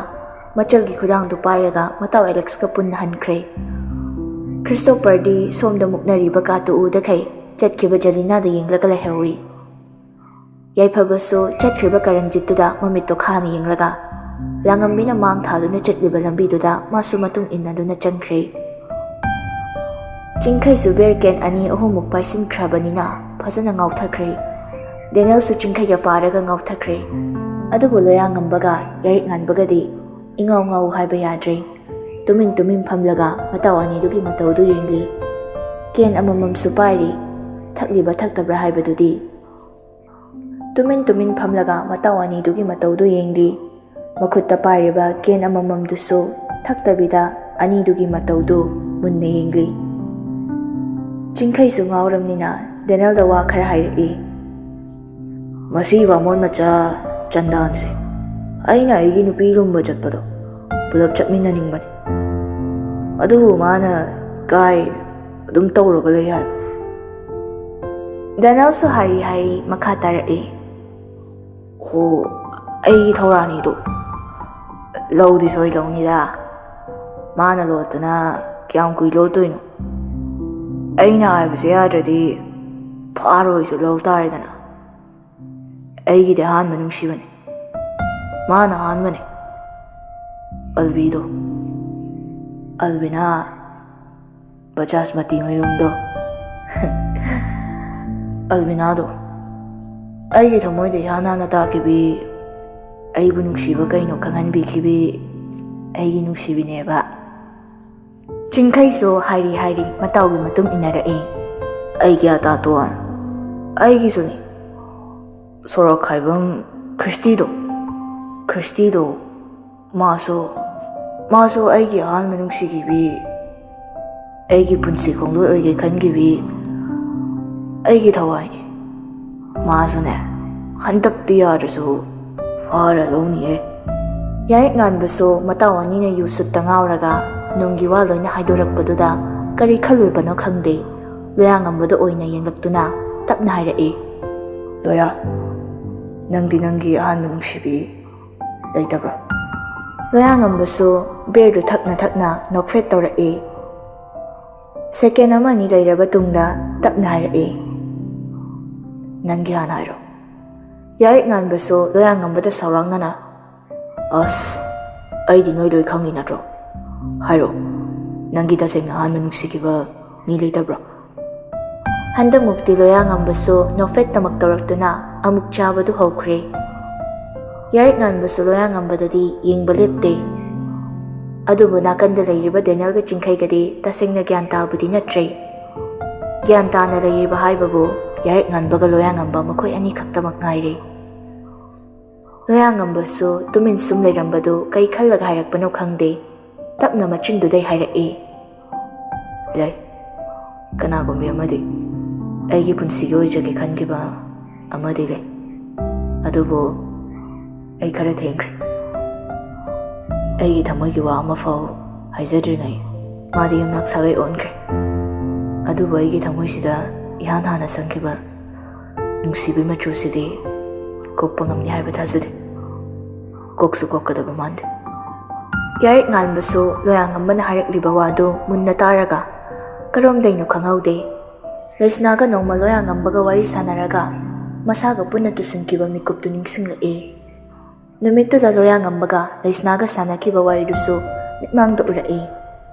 ꯃꯆꯜꯒꯤ ꯈꯨꯗꯥꯡꯗꯨ ꯄꯥꯏꯔꯒ ꯃꯇꯥꯎ ꯑꯦꯂꯦꯛꯁꯀ ꯄꯨꯟꯅ ꯍꯟꯈ꯭ꯔꯦ꯫ ꯈ꯭ꯔꯤꯁꯇꯣꯄꯔꯗꯤ ꯁꯣꯝꯗ ꯃꯨꯛꯅꯔꯤꯕ ꯀꯥꯇꯨ ꯎꯗꯈꯩ ꯆꯠꯈꯤꯕ ꯖꯦꯂꯤꯅꯥꯗ ꯌꯦꯡꯂꯒ ꯂꯩꯍꯧꯏ꯫ ꯌꯥꯏꯐꯕꯁꯨ ꯆꯠꯈ꯭ꯔꯤꯕ ꯀꯔꯟꯖꯤꯠꯇꯨꯗ ꯃꯃꯤꯠꯇꯣ ꯈꯥꯅ ꯌꯦꯡꯂꯒ ꯂꯥꯡꯉꯝꯕꯤꯅ ꯃꯥꯡ ꯊꯥꯗꯨꯅ ꯆꯠꯂꯤꯕ ꯂꯝꯕꯤꯗꯨꯗ ꯃꯥꯁꯨ ꯃꯇꯨꯡ ꯏꯟꯅꯗꯨꯅ ꯆꯪꯈ꯭ꯔꯦ꯫ ꯆꯤꯡꯈꯩꯁꯨ ꯕꯤꯌꯔ ꯀꯦꯟ ꯑꯅꯤ ꯑꯍꯨꯝꯃꯨꯛ ꯄꯥꯏꯁꯤꯟꯈ꯭ꯔꯕꯅꯤꯅ ꯐꯖꯅ ꯉꯥꯎꯊꯈ꯭ꯔꯦ꯫ ꯗꯦꯅꯦꯜꯁꯨ ꯆꯤꯡꯈꯩꯒ ꯄꯥꯔꯒ ꯉꯥꯎꯊꯈ꯭ꯔꯦ꯫ ꯑꯗꯨꯕꯨ ꯂꯣꯌꯥꯉꯝꯕꯒ ꯌꯥꯏꯔꯤꯛ ꯉꯥꯟꯕꯒꯗꯤ ꯏꯉꯥꯎ ꯉꯥꯎ ꯍꯥꯏꯕ ꯌꯥꯗ꯭ꯔꯦ꯫ ꯇꯨꯃꯤꯟ ꯇꯨꯃꯤꯟ ꯐꯝꯂꯒ ꯃꯇꯥꯎ ꯑꯅꯤꯗꯨꯒꯤ ꯃꯇꯧꯗꯨ ꯌꯦꯡꯂꯤ꯫ ꯀꯦꯟ ꯑꯃꯃꯝꯁꯨ ꯄꯥꯏꯔꯤ꯫ ꯊꯛꯂꯤꯕ ꯊꯛꯇꯕ꯭ꯔꯥ ꯍꯥꯏꯕꯗꯨꯗꯤ꯫ ꯇꯨꯃꯤꯟ ꯇꯨꯃꯤꯟ ꯐꯝꯂꯒ ꯃꯇꯥꯎ ꯑꯅꯤꯗꯨꯒꯤ ꯃꯇꯧꯗꯨ ꯌꯦꯡꯂꯤ꯫ ꯃꯈꯨꯠꯇ ꯄꯥꯏꯔꯤꯕ ꯀꯦꯟ ꯑꯃꯃꯝꯗꯨꯁꯨ ꯊꯛꯇꯕꯤꯗ ꯑꯅꯤꯗꯨꯒꯤ ꯃꯇꯧꯗꯨ ꯃꯨꯟꯅ ꯌꯦꯡꯂꯤ꯫ ꯆꯤꯡꯈꯩꯁꯨ ꯉꯥꯎꯔꯝꯅꯤꯅ ꯗꯦꯅꯦꯜꯗ ꯋꯥ ꯈꯔ ꯍꯥꯏꯔꯛꯏ꯫ "ꯃꯁꯤ ꯕꯥꯃꯣꯟ ꯃꯆꯥ ꯆꯟꯗꯥꯟꯁꯦ ꯑꯩꯅ ꯑꯩꯒꯤ ꯅꯨꯄꯤ ꯂꯨꯝꯕ ꯆꯠꯄꯗꯣ ꯄꯨꯂꯞ ꯆꯠꯃꯤꯟꯅꯅꯤꯡꯕꯅꯤ, ꯑꯗꯨꯕꯨ ꯃꯥꯅ ꯀꯥꯏ ꯑꯗꯨꯝ ꯇꯧꯔꯒ ꯂꯩ ꯍꯥꯏꯕ"꯫ ꯗꯦꯅꯦꯜꯁꯨ ꯍꯥꯏꯔꯤ ꯍꯥꯏꯔꯤ ꯃꯈꯥ ꯇꯥꯔꯛꯏ, "ꯍꯣ, ꯑꯩꯒꯤ ꯊꯧꯔꯥꯅꯤꯗꯣ ꯂꯧꯗꯤ ꯁꯣꯏ ꯂꯧꯅꯤꯗ꯫ ꯃꯥꯅ ꯂꯣꯠꯇꯅ ꯀꯌꯥꯝ ꯀꯨꯏ ꯂꯣꯠꯇꯣꯏꯅꯣ? ꯑꯩꯅ ꯍꯥꯏꯕꯁꯦ ꯌꯥꯗ꯭ꯔꯗꯤ ꯐꯥꯔꯣꯏꯁꯨ ꯂꯧ ꯇꯥꯔꯦꯗꯅ꯫ ꯑꯩꯒꯤꯗꯤ ꯑꯍꯥꯟꯕ ꯅꯨꯡꯁꯤꯕꯅꯦ꯫ ꯃꯥꯅ ꯑꯍꯥꯟꯕꯅꯦ꯫ ꯑꯜꯕꯤꯗꯣ, ꯑꯜꯕꯤꯅꯥ ꯕꯖꯥꯖꯃꯇꯤ ꯃꯌꯨꯝꯗꯣ"꯫ ꯑꯜꯕꯤꯅꯥꯗꯣ ꯑꯩꯒꯤ ꯊꯃꯣꯏꯗ ꯏꯍꯥꯟ ꯍꯥꯟꯅ ꯇꯥꯈꯤꯕꯤ, ꯑꯩꯕꯨ ꯅꯨꯡꯁꯤꯕ ꯀꯩꯅꯣ ꯈꯪꯍꯟꯕꯤꯈꯤꯕꯤ ꯑꯩꯒꯤ ꯅꯨꯡꯁꯤꯕꯤꯅꯦꯕ꯫ ꯆꯤꯡꯈꯩꯁꯨ ꯍꯥꯏꯔꯤ ꯍꯥꯏꯔꯤ ꯃꯇꯥꯎꯒꯤ ꯃꯇꯨꯡ ꯏꯟꯅꯔꯛꯏ꯫ "ꯑꯩꯒꯤ ꯑꯇꯥꯇꯣꯟ, ꯑꯩꯒꯤꯁꯨꯅꯤ꯫ ꯁꯣꯔꯣꯛ ꯈꯥꯏꯕꯝ ꯈ꯭ꯔꯤꯁꯇꯤꯗꯣ, ꯈ꯭ꯔꯤꯁꯇꯤꯗꯣ, ꯃꯥꯁꯨ, ꯃꯥꯁꯨ ꯑꯩꯒꯤ ꯑꯍꯥꯟꯕ ꯅꯨꯡꯁꯤꯈꯤꯕꯤ, ꯑꯩꯒꯤ ꯄꯨꯟꯁꯤ ꯈꯣꯡꯂꯣꯏ ꯑꯣꯏꯒꯦ ꯈꯟꯈꯤꯕꯤ ꯑꯩꯒꯤ ꯊꯋꯥꯏꯅꯤ꯫ ꯃꯥꯁꯨꯅꯦ, ꯍꯟꯗꯛꯇꯤ ꯌꯥꯗ꯭ꯔꯁꯨ ꯐꯥꯔ ꯂꯧꯅꯤꯌꯦ"꯫ ꯌꯥꯏꯔꯤꯛ ꯉꯥꯟꯕꯁꯨ ꯃꯇꯥꯎ ꯑꯅꯤꯅ ꯌꯨ ꯁꯨꯠꯇ ꯉꯥꯎꯔꯒ ꯅꯨꯡꯒꯤ ꯋꯥ ꯂꯣꯏꯅ ꯍꯥꯏꯗꯣꯔꯛꯄꯗꯨꯗ ꯀꯔꯤ ꯈꯜꯂꯨꯕꯅꯣ ꯈꯪꯗꯦ, ꯂꯣꯌꯥꯉꯝꯕꯗ ꯑꯣꯏꯅ ꯌꯦꯡꯂꯛꯇꯨꯅ ꯇꯞꯅ ꯍꯥꯏꯔꯛꯏ, "ꯂꯣꯌꯥ, ꯅꯪꯗꯤ ꯅꯪꯒꯤ ꯑꯍꯥꯟꯕ ꯅꯨꯡꯁꯤꯕꯤ ꯂꯩꯇꯕ꯭ꯔꯥ?" ꯂꯣꯌꯥꯉꯝꯕꯁꯨ ꯕꯤꯌꯔꯗꯨ ꯊꯛꯅ ꯊꯛꯅ ꯅꯣꯛꯐꯦꯠ ꯇꯧꯔꯛꯏ꯫ ꯁꯦꯀꯦꯟ ꯑꯃ ꯑꯅꯤ ꯂꯩꯔꯕ ꯇꯨꯡꯗ ꯇꯞꯅ ꯍꯥꯏꯔꯛꯏ, "ꯅꯪꯒꯤ ꯍꯥꯟꯅ ꯍꯥꯏꯔꯣ"꯫ ꯌꯥꯏꯔꯤꯛ ꯉꯥꯟꯕꯁꯨ ꯂꯣꯌꯥꯉꯝꯕꯗ ꯁꯥꯎꯔꯥꯡꯅꯅ, "ꯑꯁ, ꯑꯩꯗꯤ ꯅꯣꯏ ꯂꯣꯏ ꯈꯪꯉꯤ ꯅꯠꯇ꯭ꯔꯣ? ꯍꯥꯏꯔꯣ, ꯅꯪꯒꯤ ꯇꯁꯦꯡꯅ ꯑꯍꯥꯟꯕ ꯅꯨꯡꯁꯤꯈꯤꯕ ꯃꯤ ꯂꯩꯇꯕ꯭ꯔꯣ?" ꯍꯟꯗꯛꯃꯨꯛꯇꯤ ꯂꯣꯌꯥꯉꯝꯕꯁꯨ ꯅꯣꯛꯐꯦꯠ ꯇꯃꯛ ꯇꯧꯔꯛꯇꯨꯅ ꯑꯃꯨꯛ ꯆꯥꯕꯗꯨ ꯍꯧꯈ꯭ꯔꯦ꯫ ꯌꯥꯏꯔꯤꯛ ꯉꯥꯟꯕꯁꯨ ꯂꯣꯌꯥꯉꯝꯕꯗꯗꯤ ꯌꯦꯡꯕ ꯂꯦꯞꯇꯦ꯫ ꯑꯗꯨꯕꯨ ꯅꯥꯀꯟꯗ ꯂꯩꯔꯤꯕ ꯗꯦꯅꯦꯜꯒ ꯆꯤꯡꯈꯩꯒꯗꯤ ꯇꯁꯦꯡꯅ ꯒ꯭ꯌꯥꯟ ꯇꯥꯕꯗꯤ ꯅꯠꯇ꯭ꯔꯦ꯫ ꯒ꯭ꯌꯥꯟ ꯇꯥꯅ ꯂꯩꯔꯤꯕ ꯍꯥꯏꯕꯕꯨ ꯌꯥꯏꯔꯤꯛ ꯉꯥꯟꯕꯒ ꯂꯣꯌꯥꯉꯝꯕ ꯃꯈꯣꯏ ꯑꯅꯤꯈꯛꯇꯃꯛ ꯉꯥꯏꯔꯦ꯫ ꯂꯣꯌꯥꯉꯝꯕꯁꯨ ꯇꯨꯃꯤꯟ ꯁꯨꯝ ꯂꯩꯔꯝꯕꯗꯨ ꯀꯩ ꯈꯜꯂꯒ ꯍꯥꯏꯔꯛꯄꯅꯣ ꯈꯪꯗꯦ꯫ ꯇꯞꯅ ꯃꯆꯤꯟꯗꯨꯗꯩ ꯍꯥꯏꯔꯛꯏ, "ꯂꯩ꯫ ꯀꯅꯥꯒꯨꯝꯕꯤ ꯑꯃꯗꯤ ꯑꯩꯒꯤ ꯄꯨꯟꯁꯤꯒꯤ ꯑꯣꯏꯖꯒꯦ ꯈꯟꯈꯤꯕ ꯑꯃꯗꯤ ꯂꯩ"꯫ ꯑꯗꯨꯕꯨ ꯑꯩ ꯈꯔ ꯊꯦꯡꯈ꯭ꯔꯦ꯫ ꯑꯩꯒꯤ ꯊꯃꯣꯏꯒꯤ ꯋꯥ ꯑꯃꯐꯥꯎ ꯍꯥꯏꯖꯗ꯭ꯔꯤꯉꯩ ꯃꯥꯗꯤ ꯌꯨꯝꯅꯥꯛ ꯁꯥꯒꯩ ꯑꯣꯟꯈ꯭ꯔꯦ꯫ ꯑꯗꯨꯕꯨ ꯑꯩꯒꯤ ꯊꯃꯣꯏꯁꯤꯗ ꯏꯍꯥꯟ ꯍꯥꯟꯅ ꯆꯪꯈꯤꯕ ꯅꯨꯡꯁꯤꯕꯒꯤ ꯃꯆꯨꯁꯤꯗꯤ ꯀꯣꯛꯄ ꯉꯝꯅꯤ ꯍꯥꯏꯕ ꯊꯥꯖꯗꯦ꯫ ꯀꯣꯛꯁꯨ ꯀꯣꯛꯀꯗꯕ ꯃꯥꯟꯗꯦ꯫ ꯌꯥꯔꯤꯛ ꯉꯥꯟꯕꯁꯨ ꯂꯣꯌꯥꯉꯝꯕꯅ ꯍꯥꯏꯔꯛꯂꯤꯕ ꯋꯥꯗꯨ ꯃꯨꯟꯅ ꯇꯥꯔꯒ ꯀꯔꯣꯝꯗꯩꯅꯣ ꯈꯪꯍꯧꯗꯦ꯫ ꯂꯩꯁꯅꯥꯒ ꯅꯣꯡꯃ ꯂꯣꯌꯥꯉꯝꯕꯒ ꯋꯥꯔꯤ ꯁꯥꯟꯅꯔꯒ ꯃꯁꯥꯒ ꯄꯨꯟꯅ ꯇꯨꯁꯤꯟꯈꯤꯕ ꯃꯤꯀꯨꯞꯇꯨ ꯅꯤꯡꯁꯤꯡꯂꯛꯏ꯫ ꯅꯨꯃꯤꯠꯇꯨꯗ ꯂꯣꯌꯥꯉꯝꯕꯒ ꯂꯩꯁꯅꯥꯒ ꯁꯥꯟꯅꯈꯤꯕ ꯋꯥꯔꯤꯗꯨꯁꯨ ꯃꯤꯠꯃꯥꯡꯗ ꯎꯔꯛꯏ꯫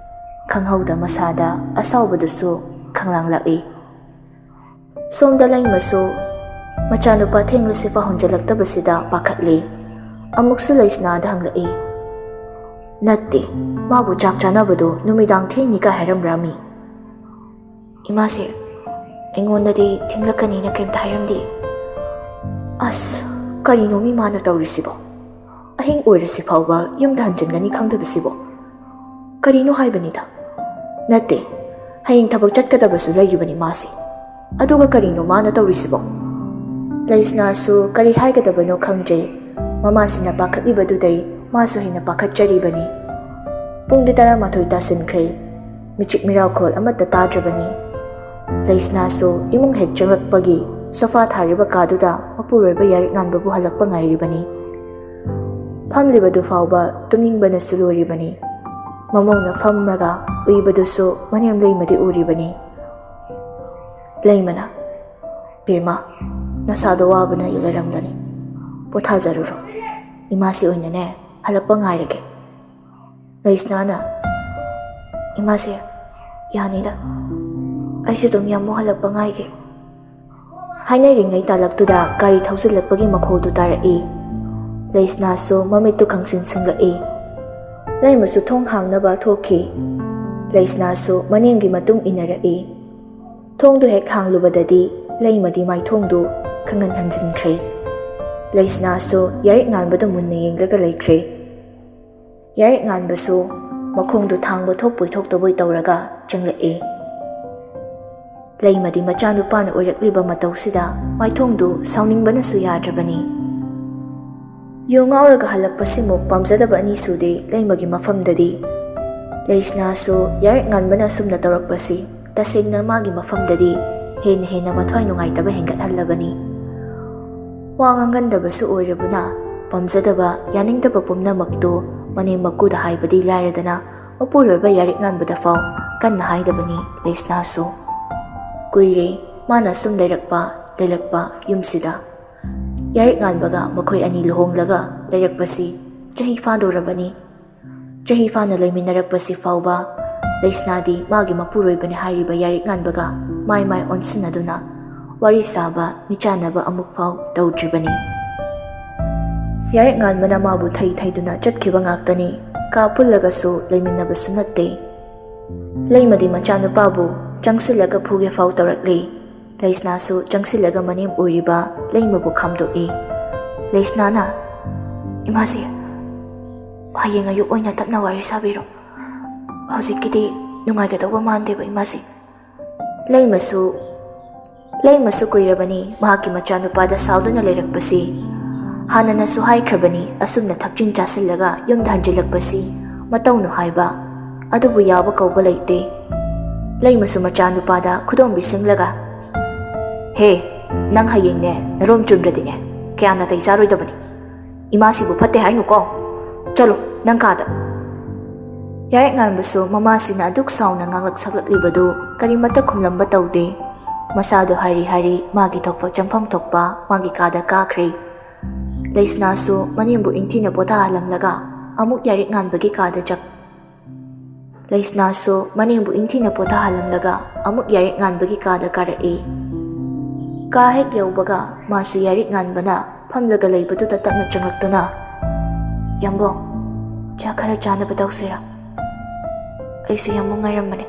ꯈꯪꯍꯧꯗ ꯃꯁꯥꯗ ꯑꯁꯥꯎꯕꯗꯨꯁꯨ ꯈꯪꯂꯥꯡꯂꯛꯏ꯫ ꯁꯣꯝꯗ ꯂꯩꯃꯁꯨ ꯃꯆꯥꯅꯨꯄꯥ ꯊꯦꯡꯂꯁꯤꯐꯥꯎ ꯍꯟꯖꯤꯜꯂꯛꯇꯕꯁꯤꯗ ꯄꯥꯈꯠꯂꯤ꯫ ꯑꯃꯨꯛꯁꯨ ꯂꯩꯁꯅꯥꯗ ꯍꯪꯂꯛꯏ, "ꯅꯠꯇꯦ, ꯃꯥꯕꯨ ꯆꯥꯛ ꯆꯥꯅꯕꯗꯨ ꯅꯨꯃꯤꯗꯥꯡ ꯊꯦꯡꯅꯤ ꯀꯥꯏ ꯍꯥꯏꯔꯝꯕ꯭ꯔꯥꯃꯤ?" "ꯏꯃꯥꯁꯦ ꯑꯩꯉꯣꯟꯗꯗꯤ ꯊꯦꯡꯂꯛꯀꯅꯤꯅ ꯀꯩꯝꯇ ꯍꯥꯏꯔꯝꯗꯦ꯫ ꯑꯁ, ꯀꯔꯤꯅꯣ ꯃꯤ ꯃꯥꯅ ꯇꯧꯔꯤꯁꯤꯕꯣ? ꯑꯍꯤꯡ ꯑꯣꯏꯔꯁꯤ ꯐꯥꯎꯕ ꯌꯨꯝꯗ ꯍꯟꯖꯤꯟꯒꯅꯤ ꯈꯪꯗꯕꯁꯤꯕꯣ? ꯀꯔꯤꯅꯣ ꯍꯥꯏꯕꯅꯤꯗ꯫ ꯅꯠꯇꯦ, ꯍꯌꯦꯡ ꯊꯕꯛ ꯆꯠꯀꯗꯕꯁꯨ ꯂꯩꯔꯤꯕꯅꯤ ꯃꯥꯁꯦ꯫ ꯑꯗꯨꯒ ꯀꯔꯤꯅꯣ ꯃꯥꯅ ꯇꯧꯔꯤꯁꯤꯕꯣ?" ꯂꯩꯁꯅꯥꯁꯨ ꯀꯔꯤ ꯍꯥꯏꯒꯗꯕꯅꯣ ꯈꯪꯗ꯭ꯔꯦ꯫ ꯃꯃꯥꯁꯤꯅ ꯄꯥꯈꯠꯂꯤꯕꯗꯨꯗꯩ ꯃꯥꯁꯨ ꯍꯦꯟꯅ ꯄꯥꯈꯠꯆꯔꯤꯕꯅꯤ꯫ ꯄꯨꯡꯗꯤ ꯇꯔꯥꯃꯥꯊꯣꯏ ꯇꯥꯁꯤꯟꯈ꯭ꯔꯦ꯫ ꯃꯤꯆꯤꯛ ꯃꯤꯔꯥꯎꯈꯣꯜ ꯑꯃꯠꯇ ꯇꯥꯗ꯭ꯔꯕꯅꯤ꯫ ꯂꯩꯁꯅꯥꯁꯨ ꯏꯃꯨꯡ ꯍꯦꯛ ꯆꯪꯂꯛꯄꯒꯤ ꯁꯣꯐꯥ ꯊꯥꯔꯤꯕ ꯀꯥꯗꯨꯗ ꯃꯄꯨꯔꯣꯏꯕ ꯌꯥꯔꯤꯛ ꯉꯥꯟꯕꯕꯨ ꯍꯜꯂꯛꯄ ꯉꯥꯏꯔꯤꯕꯅꯤ꯫ ꯐꯝꯂꯤꯕꯗꯨ ꯐꯥꯎꯕ ꯇꯨꯝꯅꯤꯡꯕꯅꯁꯨ ꯂꯣꯏꯔꯤꯕꯅꯤ꯫ ꯃꯃꯧꯅ ꯐꯝꯂꯒ ꯎꯏꯕꯗꯨꯁꯨ ꯃꯅꯦꯝ ꯂꯩꯃꯗꯤ ꯎꯔꯤꯕꯅꯤ꯫ ꯂꯩꯃꯅ, "ꯕꯦꯝꯃ, ꯅꯁꯥꯗꯣ ꯋꯥꯕꯅ ꯂꯣꯏꯔꯝꯒꯅꯤ꯫ ꯄꯣꯊꯥꯖꯔꯨꯔꯣ꯫ ꯏꯃꯥꯁꯤ ꯑꯣꯏꯅꯅꯦ ꯍꯜꯂꯛꯄ ꯉꯥꯏꯔꯒꯦ꯫" ꯂꯩꯁꯅꯥꯅ, "ꯏꯃꯥꯁꯦ, ꯌꯥꯅꯤꯗ꯫ ꯑꯩꯁꯨ ꯑꯗꯨꯝ ꯌꯥꯝꯃꯨ ꯍꯜꯂꯛꯄ ꯉꯥꯏꯒꯦ꯫" ꯍꯥꯏꯅꯔꯤꯉꯩ ꯇꯥꯂꯛꯇꯨꯗ ꯒꯥꯔꯤ ꯊꯧꯖꯤꯜꯂꯛꯄꯒꯤ ꯃꯈꯣꯜꯗꯨ ꯇꯥꯔꯛꯏ꯫ ꯂꯩꯁꯅꯥꯁꯨ ꯃꯃꯤꯠꯇꯨ ꯈꯪꯁꯤꯡ ꯁꯤꯡꯂꯛꯏ꯫ ꯂꯩꯃꯁꯨ ꯊꯣꯡ ꯍꯥꯡꯅꯕ ꯊꯣꯛꯈꯤ꯫ ꯂꯩꯁꯅꯥꯁꯨ ꯃꯅꯦꯝꯒꯤ ꯃꯇꯨꯡ ꯏꯟꯅꯔꯛꯏ꯫ ꯊꯣꯡꯗꯨ ꯍꯦꯛ ꯍꯥꯡꯂꯨꯕꯗꯗꯤ ꯂꯩꯃꯗꯤ ꯃꯥꯏꯊꯣꯡꯗꯨ ꯈꯪꯍꯟ ꯍꯟꯖꯤꯟꯈ꯭ꯔꯦ꯫ ꯂꯩꯁꯅꯥꯁꯨ ꯌꯥꯔꯤꯛ ꯉꯥꯟꯕꯗꯨ ꯃꯨꯟꯅ ꯌꯦꯡꯂꯒ ꯂꯩꯈ꯭ꯔꯦ꯫ ꯌꯥꯔꯤꯛ ꯉꯥꯟꯕꯁꯨ ꯃꯈꯣꯡꯗꯨ ꯊꯥꯡꯕ ꯊꯣꯛꯄꯣꯏ ꯊꯣꯛꯇꯕꯣꯏ ꯇꯧꯔꯒ ꯆꯪꯂꯛꯏ꯫ ꯂꯩꯃꯗꯤ ꯃꯆꯥꯅꯨꯄꯥꯅ ꯑꯣꯏꯔꯛꯂꯤꯕ ꯃꯇꯧꯁꯤꯗ ꯃꯥꯏꯊꯣꯡꯗꯨ ꯁꯥꯎꯅꯤꯡꯕꯅꯁꯨ ꯌꯥꯗ꯭ꯔꯕꯅꯤ꯫ ꯌꯨ ꯉꯥꯎꯔꯒ ꯍꯜꯂꯛꯄꯁꯤꯃꯨꯛ ꯄꯥꯝꯖꯗꯕ ꯑꯅꯤ ꯁꯨꯗꯦ ꯂꯩꯃꯒꯤ ꯃꯐꯝꯗꯗꯤ꯫ ꯂꯩꯁꯅꯥꯁꯨ ꯌꯥꯔꯤꯛ ꯉꯥꯟꯕꯅ ꯑꯁꯨꯝꯅ ꯇꯧꯔꯛꯄꯁꯤ ꯇꯁꯦꯡꯅ ꯃꯥꯒꯤ ꯃꯐꯝꯗꯗꯤ ꯍꯦꯟꯅ ꯍꯦꯟꯅ ꯃꯊ꯭ꯋꯥꯏ ꯅꯨꯡꯉꯥꯏꯇꯕ ꯍꯦꯟꯒꯠꯍꯜꯂꯕꯅꯤ꯫ ꯋꯥ ꯉꯥꯡꯒꯟꯗꯕꯁꯨ ꯑꯣꯏꯔꯕꯅ ꯄꯥꯝꯖꯗꯕ, ꯌꯥꯅꯤꯡꯗꯕ ꯄꯨꯝꯅꯃꯛꯇꯨ ꯃꯅꯦꯝ ꯃꯀꯨꯗ ꯍꯥꯏꯕꯗꯤ ꯂꯥꯏꯔꯗꯅ ꯃꯄꯨꯔꯣꯏꯕ ꯌꯥꯔꯤꯛ ꯉꯥꯟꯕꯗ ꯐꯥꯎ ꯀꯟꯅ ꯍꯥꯏꯗꯕꯅꯤ ꯂꯩꯁꯅꯥꯁꯨ꯫ ꯀꯨꯏꯔꯦ ꯃꯥꯅ ꯁꯨꯝ ꯂꯩꯔꯛꯄ, ꯂꯩꯔꯛꯄ ꯌꯨꯝꯁꯤꯗ꯫ ꯌꯥꯔꯤꯛ ꯉꯥꯟꯕꯒ ꯃꯈꯣꯏ ꯑꯅꯤ ꯂꯨꯍꯣꯡꯂꯒ ꯂꯩꯔꯛꯄꯁꯤ ꯆꯍꯤ ꯐꯥꯗꯧꯔꯕꯅꯤ꯫ ꯆꯍꯤ ꯐꯥꯅ ꯂꯩꯃꯤꯟꯅꯔꯛꯄꯁꯤ ꯐꯥꯎꯕ ꯂꯩꯁꯅꯥꯗꯤ ꯃꯥꯒꯤ ꯃꯄꯨꯔꯣꯏꯕꯅꯤ ꯍꯥꯏꯔꯤꯕ ꯌꯥꯔꯤꯛ ꯉꯥꯟꯕꯒ ꯃꯥꯏ ꯃꯥꯏ ꯑꯣꯟꯁꯤꯟꯅꯗꯨꯅ ꯋꯥꯔꯤ ꯁꯥꯕ, ꯃꯤꯆꯥꯟꯅꯕ ꯑꯃꯨꯛ ꯐꯥꯎ ꯇꯧꯗ꯭ꯔꯤꯕꯅꯤ꯫ ꯌꯥꯔꯤꯛ ꯉꯥꯟꯕꯅ ꯃꯥꯕꯨ ꯊꯩ ꯊꯩꯗꯨꯅ ꯆꯠꯈꯤꯕ ꯉꯥꯛꯇꯅꯤ꯫ ꯀꯥ ꯄꯨꯜꯂꯒꯁꯨ ꯂꯩꯃꯤꯟꯅꯕꯁꯨ ꯅꯠꯇꯦ꯫ ꯂꯩꯃꯗꯤ ꯃꯆꯥꯅꯨꯄꯥꯕꯨ ꯆꯪꯁꯤꯜꯂꯒ ꯐꯨꯒꯦ ꯐꯥꯎ ꯇꯧꯔꯛꯂꯤ꯫ ꯂꯩꯁꯅꯥꯁꯨ ꯆꯪꯁꯤꯜꯂꯒ ꯃꯅꯦꯝ ꯑꯣꯏꯔꯤꯕ ꯂꯩꯃꯕꯨ ꯈꯥꯝꯗꯣꯛꯏ꯫ ꯂꯩꯁꯅꯥꯅ, "ꯏꯃꯥꯁꯤ, ꯍꯌꯦꯡ ꯑꯌꯨꯛ ꯑꯣꯏꯅ ꯇꯞꯅ ꯋꯥꯔꯤ ꯁꯥꯕꯤꯔꯣ꯫ ꯍꯧꯖꯤꯛꯀꯤꯗꯤ ꯅꯨꯡꯉꯥꯏꯒꯗꯧꯕ ꯃꯥꯟꯗꯦꯕ, ꯏꯃꯥꯁꯤ꯫" ꯂꯩꯃꯁꯨ, ꯂꯩꯃꯁꯨ ꯀꯨꯏꯔꯕꯅꯤ ꯃꯍꯥꯛꯀꯤ ꯃꯆꯥꯅꯨꯄꯥꯗ ꯁꯥꯎꯗꯨꯅ ꯂꯩꯔꯛꯄꯁꯤ꯫ ꯍꯥꯟꯅꯅꯁꯨ ꯍꯥꯏꯈ꯭ꯔꯕꯅꯤ, ꯑꯁꯨꯝꯅ ꯊꯛꯆꯤꯟ ꯆꯥꯁꯤꯜꯂꯒ ꯌꯨꯝꯗ ꯍꯟꯖꯤꯜꯂꯛꯄꯁꯤ ꯃꯇꯧꯅꯨ ꯍꯥꯏꯕ꯫ ꯑꯗꯨꯕꯨ ꯌꯥꯕ ꯀꯧꯕ ꯂꯩꯇꯦ꯫ ꯂꯩꯃꯁꯨ ꯃꯆꯥꯅꯨꯄꯥꯗ ꯈꯨꯗꯣꯝ ꯄꯤꯁꯤꯜꯂꯒ, "ꯍꯦ, ꯅꯪ ꯍꯌꯦꯡꯅꯦ ꯅꯔꯣꯝ ꯆꯨꯝꯗ꯭ꯔꯗꯤꯅꯦ ꯀꯌꯥ ꯅꯥꯇꯩ ꯆꯥꯔꯣꯏꯗꯕꯅꯤ꯫ ꯏꯃꯥꯁꯤꯕꯨ ꯐꯠꯇꯦ ꯍꯥꯏꯅꯨꯀꯣ꯫ ꯆꯠꯂꯣ ꯅꯪ ꯀꯥꯗ꯫" ꯌꯥꯔꯤꯛ ꯉꯥꯟꯕꯁꯨ ꯃꯃꯥꯁꯤꯅ ꯑꯗꯨꯛ ꯁꯥꯎꯅ ꯉꯥꯡꯂꯛ ꯁꯛꯂꯛꯂꯤꯕꯗꯨ ꯀꯔꯤꯃꯠꯇ ꯈꯨꯝꯂꯝꯕ ꯇꯧꯗꯦ꯫ ꯃꯁꯥꯗꯨ ꯍꯥꯏꯔꯤ ꯍꯥꯏꯔꯤ ꯃꯥꯒꯤ ꯊꯣꯛꯄ ꯆꯪꯐꯝ ꯊꯣꯛꯄ ꯃꯥꯒꯤ ꯀꯥꯗ ꯀꯥꯈ꯭ꯔꯦ꯫ ꯂꯩꯁꯅꯥꯁꯨ ꯃꯅꯦꯝꯕꯨ ꯏꯪꯊꯤꯅ ꯄꯣꯊꯥꯍꯜꯂꯝꯂꯒ ꯑꯃꯨꯛ ꯌꯥꯔꯤꯛ ꯉꯥꯟꯕꯒꯤ ꯀꯥꯗ ꯆꯪ ꯂꯩꯁꯅꯥꯁꯨ ꯃꯅꯦꯝꯕꯨ ꯏꯪꯊꯤꯅ ꯄꯣꯊꯥꯍꯜꯂꯝꯂꯒ ꯑꯃꯨꯛ ꯌꯥꯔꯤꯛ ꯉꯥꯟꯕꯒꯤ ꯀꯥꯗ ꯀꯥꯔꯛꯏ꯫ ꯀꯥ ꯍꯦꯛ ꯌꯧꯕꯒ ꯃꯥꯁꯨ ꯌꯥꯔꯤꯛ ꯉꯥꯟꯕꯅ ꯐꯝꯂꯒ ꯂꯩꯕꯗꯨꯗ ꯇꯞꯅ ꯆꯪꯂꯛꯇꯨꯅ, "ꯌꯥꯝꯕꯨꯡ, ꯆꯥꯛ ꯈꯔ ꯆꯥꯅꯕ ꯇꯧꯁꯤꯔꯥ? ꯑꯩꯁꯨ ꯌꯥꯝꯕꯨꯡ ꯉꯥꯏꯔꯝꯕꯅꯦ꯫"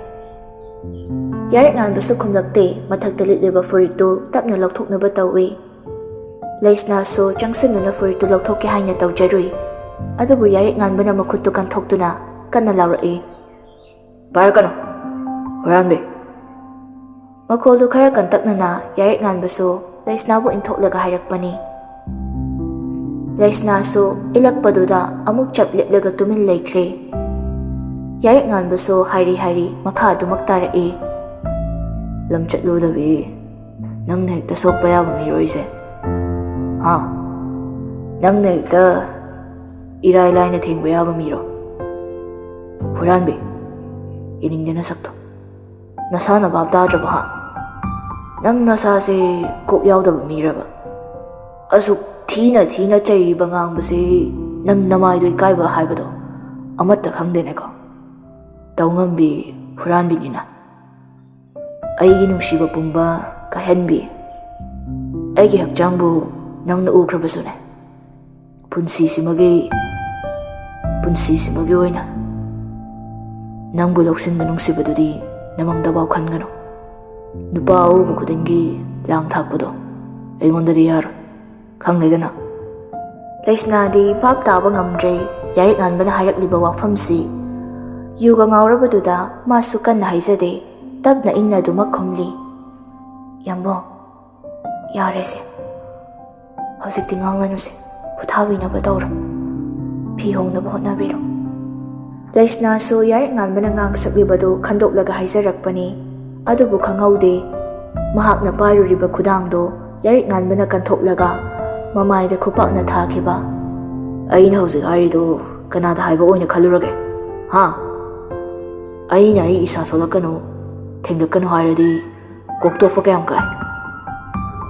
ꯌꯥꯔꯤꯛ ꯉꯥꯟꯕꯁꯨ ꯈꯨꯝꯂꯛꯇꯦ꯫ ꯃꯊꯛꯇ ꯂꯤꯠꯂꯤꯕ ꯐꯨꯔꯤꯠꯇꯨ ꯇꯞꯅ ꯂꯧꯊꯣꯛꯅꯕ ꯇꯧꯏ꯫ ꯂꯩꯁꯅꯥꯁꯨ ꯆꯪꯁꯤꯟꯗꯨꯅ ꯐꯨꯔꯤꯠꯇꯨ ꯂꯧꯊꯣꯛꯀꯦ ꯍꯥꯏꯅ ꯇꯧꯖꯔꯨꯏ꯫ ꯑꯗꯨꯕꯨ ꯌꯥꯔꯤꯛ ꯉꯥꯟꯕꯅ ꯃꯈꯨꯠꯇꯨ ꯀꯟꯊꯣꯛꯇꯨꯅ ꯀꯟꯅ ꯂꯥꯎꯔꯛꯏ, "ꯄꯥꯏꯔꯛꯀꯅꯨ, ꯍꯨꯔꯥꯟꯕꯤ!" ꯃꯈꯣꯜꯗꯨ ꯈꯔ ꯀꯟꯇꯛꯅꯅ ꯌꯥꯔꯤꯛ ꯉꯥꯟꯕꯁꯨ ꯂꯩꯁꯅꯥꯕꯨ ꯏꯟꯊꯣꯛꯂꯒ ꯍꯥꯏꯔꯛꯄꯅꯤ, ꯂꯩꯁꯅꯥꯁꯨ ꯏꯜꯂꯛꯄꯗꯨꯗ ꯑꯃꯨꯛ ꯆꯞ ꯂꯦꯞꯂꯒ ꯇꯨꯃꯤꯟ ꯂꯩꯈ꯭ꯔꯦ꯫ ꯌꯥꯔꯤꯛ ꯉꯥꯟꯕꯁꯨ ꯍꯥꯏꯔꯤ ꯍꯥꯏꯔꯤ ꯃꯈꯥ ꯑꯗꯨꯃꯛ ꯇꯥꯔꯛꯏ꯫ "ꯂꯝ ꯆꯠꯂꯨꯗꯕꯤ, ꯅꯪꯅ ꯍꯦꯛꯇ ꯁꯣꯛꯄ ꯌꯥꯕ ꯃꯤꯔꯣ ꯑꯩꯁꯦ? ꯍꯥ? ꯅꯪꯅ ꯍꯦꯛꯇ ꯏꯔꯥꯏ ꯂꯥꯏꯅ ꯊꯦꯡꯕ ꯌꯥꯕ ꯃꯤꯔꯣ? ꯍꯨꯔꯥꯟꯕꯤ, ꯌꯦꯡꯅꯤꯡꯗꯦ ꯅꯁꯛꯇꯣ꯫ ꯅꯁꯥꯅ ꯚꯥꯞ ꯇꯥꯗ꯭ꯔꯕ, ꯍꯥ? ꯅꯪ ꯅꯁꯥꯁꯦ ꯀꯣꯛ ꯌꯥꯎꯗꯕ ꯃꯤꯔꯕ? ꯑꯁꯨꯛ ꯊꯤꯅ ꯊꯤꯅ ꯆꯩꯔꯤꯕ ꯉꯥꯡꯕꯁꯤ ꯅꯪ ꯅꯃꯥꯏꯗꯣ ꯏꯀꯥꯏꯕ ꯍꯥꯏꯕꯗꯣ ꯑꯃꯠꯇ ꯈꯪꯗꯦꯅꯦꯀꯣ꯫ ꯇꯧꯉꯝꯕꯤ ꯍꯨꯔꯥꯟꯕꯤꯅꯤꯅ꯫ ꯑꯩꯒꯤ ꯅꯨꯡꯁꯤꯕ ꯄꯨꯝꯕ ꯀꯥꯏꯍꯟꯕꯤ, ꯑꯩꯒꯤ ꯍꯛꯆꯥꯡꯕꯨ ꯅꯪꯅ ꯎꯈ꯭ꯔꯕꯁꯨꯅꯦ, ꯄꯨꯟꯁꯤꯁꯤꯃꯒꯤ, ꯄꯨꯟꯁꯤꯁꯤꯃꯒꯤ ꯑꯣꯏꯅ ꯅꯪꯕꯨ ꯂꯧꯁꯤꯟꯕ ꯅꯨꯡꯁꯤꯕꯗꯨꯗꯤ ꯅꯃꯪꯗꯐꯥꯎ ꯈꯟꯒꯅꯨ꯫ ꯅꯨꯄꯥ ꯑꯎꯕ ꯈꯨꯗꯤꯡꯒꯤ ꯂꯥꯡ ꯊꯥꯛꯄꯗꯣ ꯑꯩꯉꯣꯟꯗꯗꯤ ꯌꯥꯔꯣꯏ, ꯈꯪꯂꯦꯗꯅ?" ꯂꯩꯁꯅꯥꯗꯤ ꯚꯥꯞ ꯇꯥꯕ ꯉꯝꯗ꯭ꯔꯦ ꯌꯥꯔꯤꯛ ꯉꯥꯟꯕꯅ ꯍꯥꯏꯔꯛꯂꯤꯕ ꯋꯥꯐꯝꯁꯤ꯫ ꯌꯨꯒ ꯉꯥꯎꯔꯕꯗꯨꯗ ꯃꯥꯁꯨ ꯀꯟꯅ ꯍꯥꯏꯖꯗꯦ, ꯇꯞꯅ ꯏꯪꯅ ꯑꯗꯨꯃꯛ ꯈꯨꯝꯂꯤ꯫ "ꯌꯥꯝꯕꯣ, ꯌꯥꯔꯦꯁꯦ꯫ ꯍꯧꯖꯤꯛꯇꯤ ꯉꯥꯡꯂꯅꯨꯁꯦ꯫ ꯄꯣꯊꯥꯕꯤꯅꯕ ꯇꯧꯔꯣ꯫ ꯐꯤ ꯍꯣꯡꯅꯕ ꯍꯣꯠꯅꯕꯤꯔꯣ꯫" ꯂꯩꯁꯅꯥꯁꯨ ꯌꯥꯔꯤꯛ ꯉꯥꯟꯕꯅ ꯉꯥꯡ ꯁꯛꯂꯤꯕꯗꯨ ꯈꯟꯗꯣꯛꯂꯒ ꯍꯥꯏꯖꯔꯛꯄꯅꯤ꯫ ꯑꯗꯨꯕꯨ ꯈꯪꯍꯧꯗꯦ, ꯃꯍꯥꯛꯅ ꯄꯥꯏꯔꯨꯔꯤꯕ ꯈꯨꯗꯥꯡꯗꯣ ꯌꯥꯔꯤꯛ ꯉꯥꯟꯕꯅ ꯀꯟꯊꯣꯛꯂꯒ ꯃꯃꯥꯏꯗ ꯈꯨꯄꯥꯛꯅ ꯊꯥꯈꯤꯕ꯫ "ꯑꯩꯅ ꯍꯧꯖꯤꯛ ꯍꯥꯏꯔꯤꯗꯣ ꯀꯅꯥꯗ ꯍꯥꯏꯕ ꯑꯣꯏꯅ ꯈꯜꯂꯨꯔꯒꯦ? ꯍꯥ? ꯑꯩꯅ ꯑꯩ ꯏꯁꯥ ꯁꯣꯛꯂꯛꯀꯅꯨ, ꯊꯦꯡꯂꯛꯀꯅꯨ ꯍꯥꯏꯔꯗꯤ ꯀꯣꯛꯇꯣꯛꯄ ꯀꯌꯥꯝ ꯀꯥꯏ?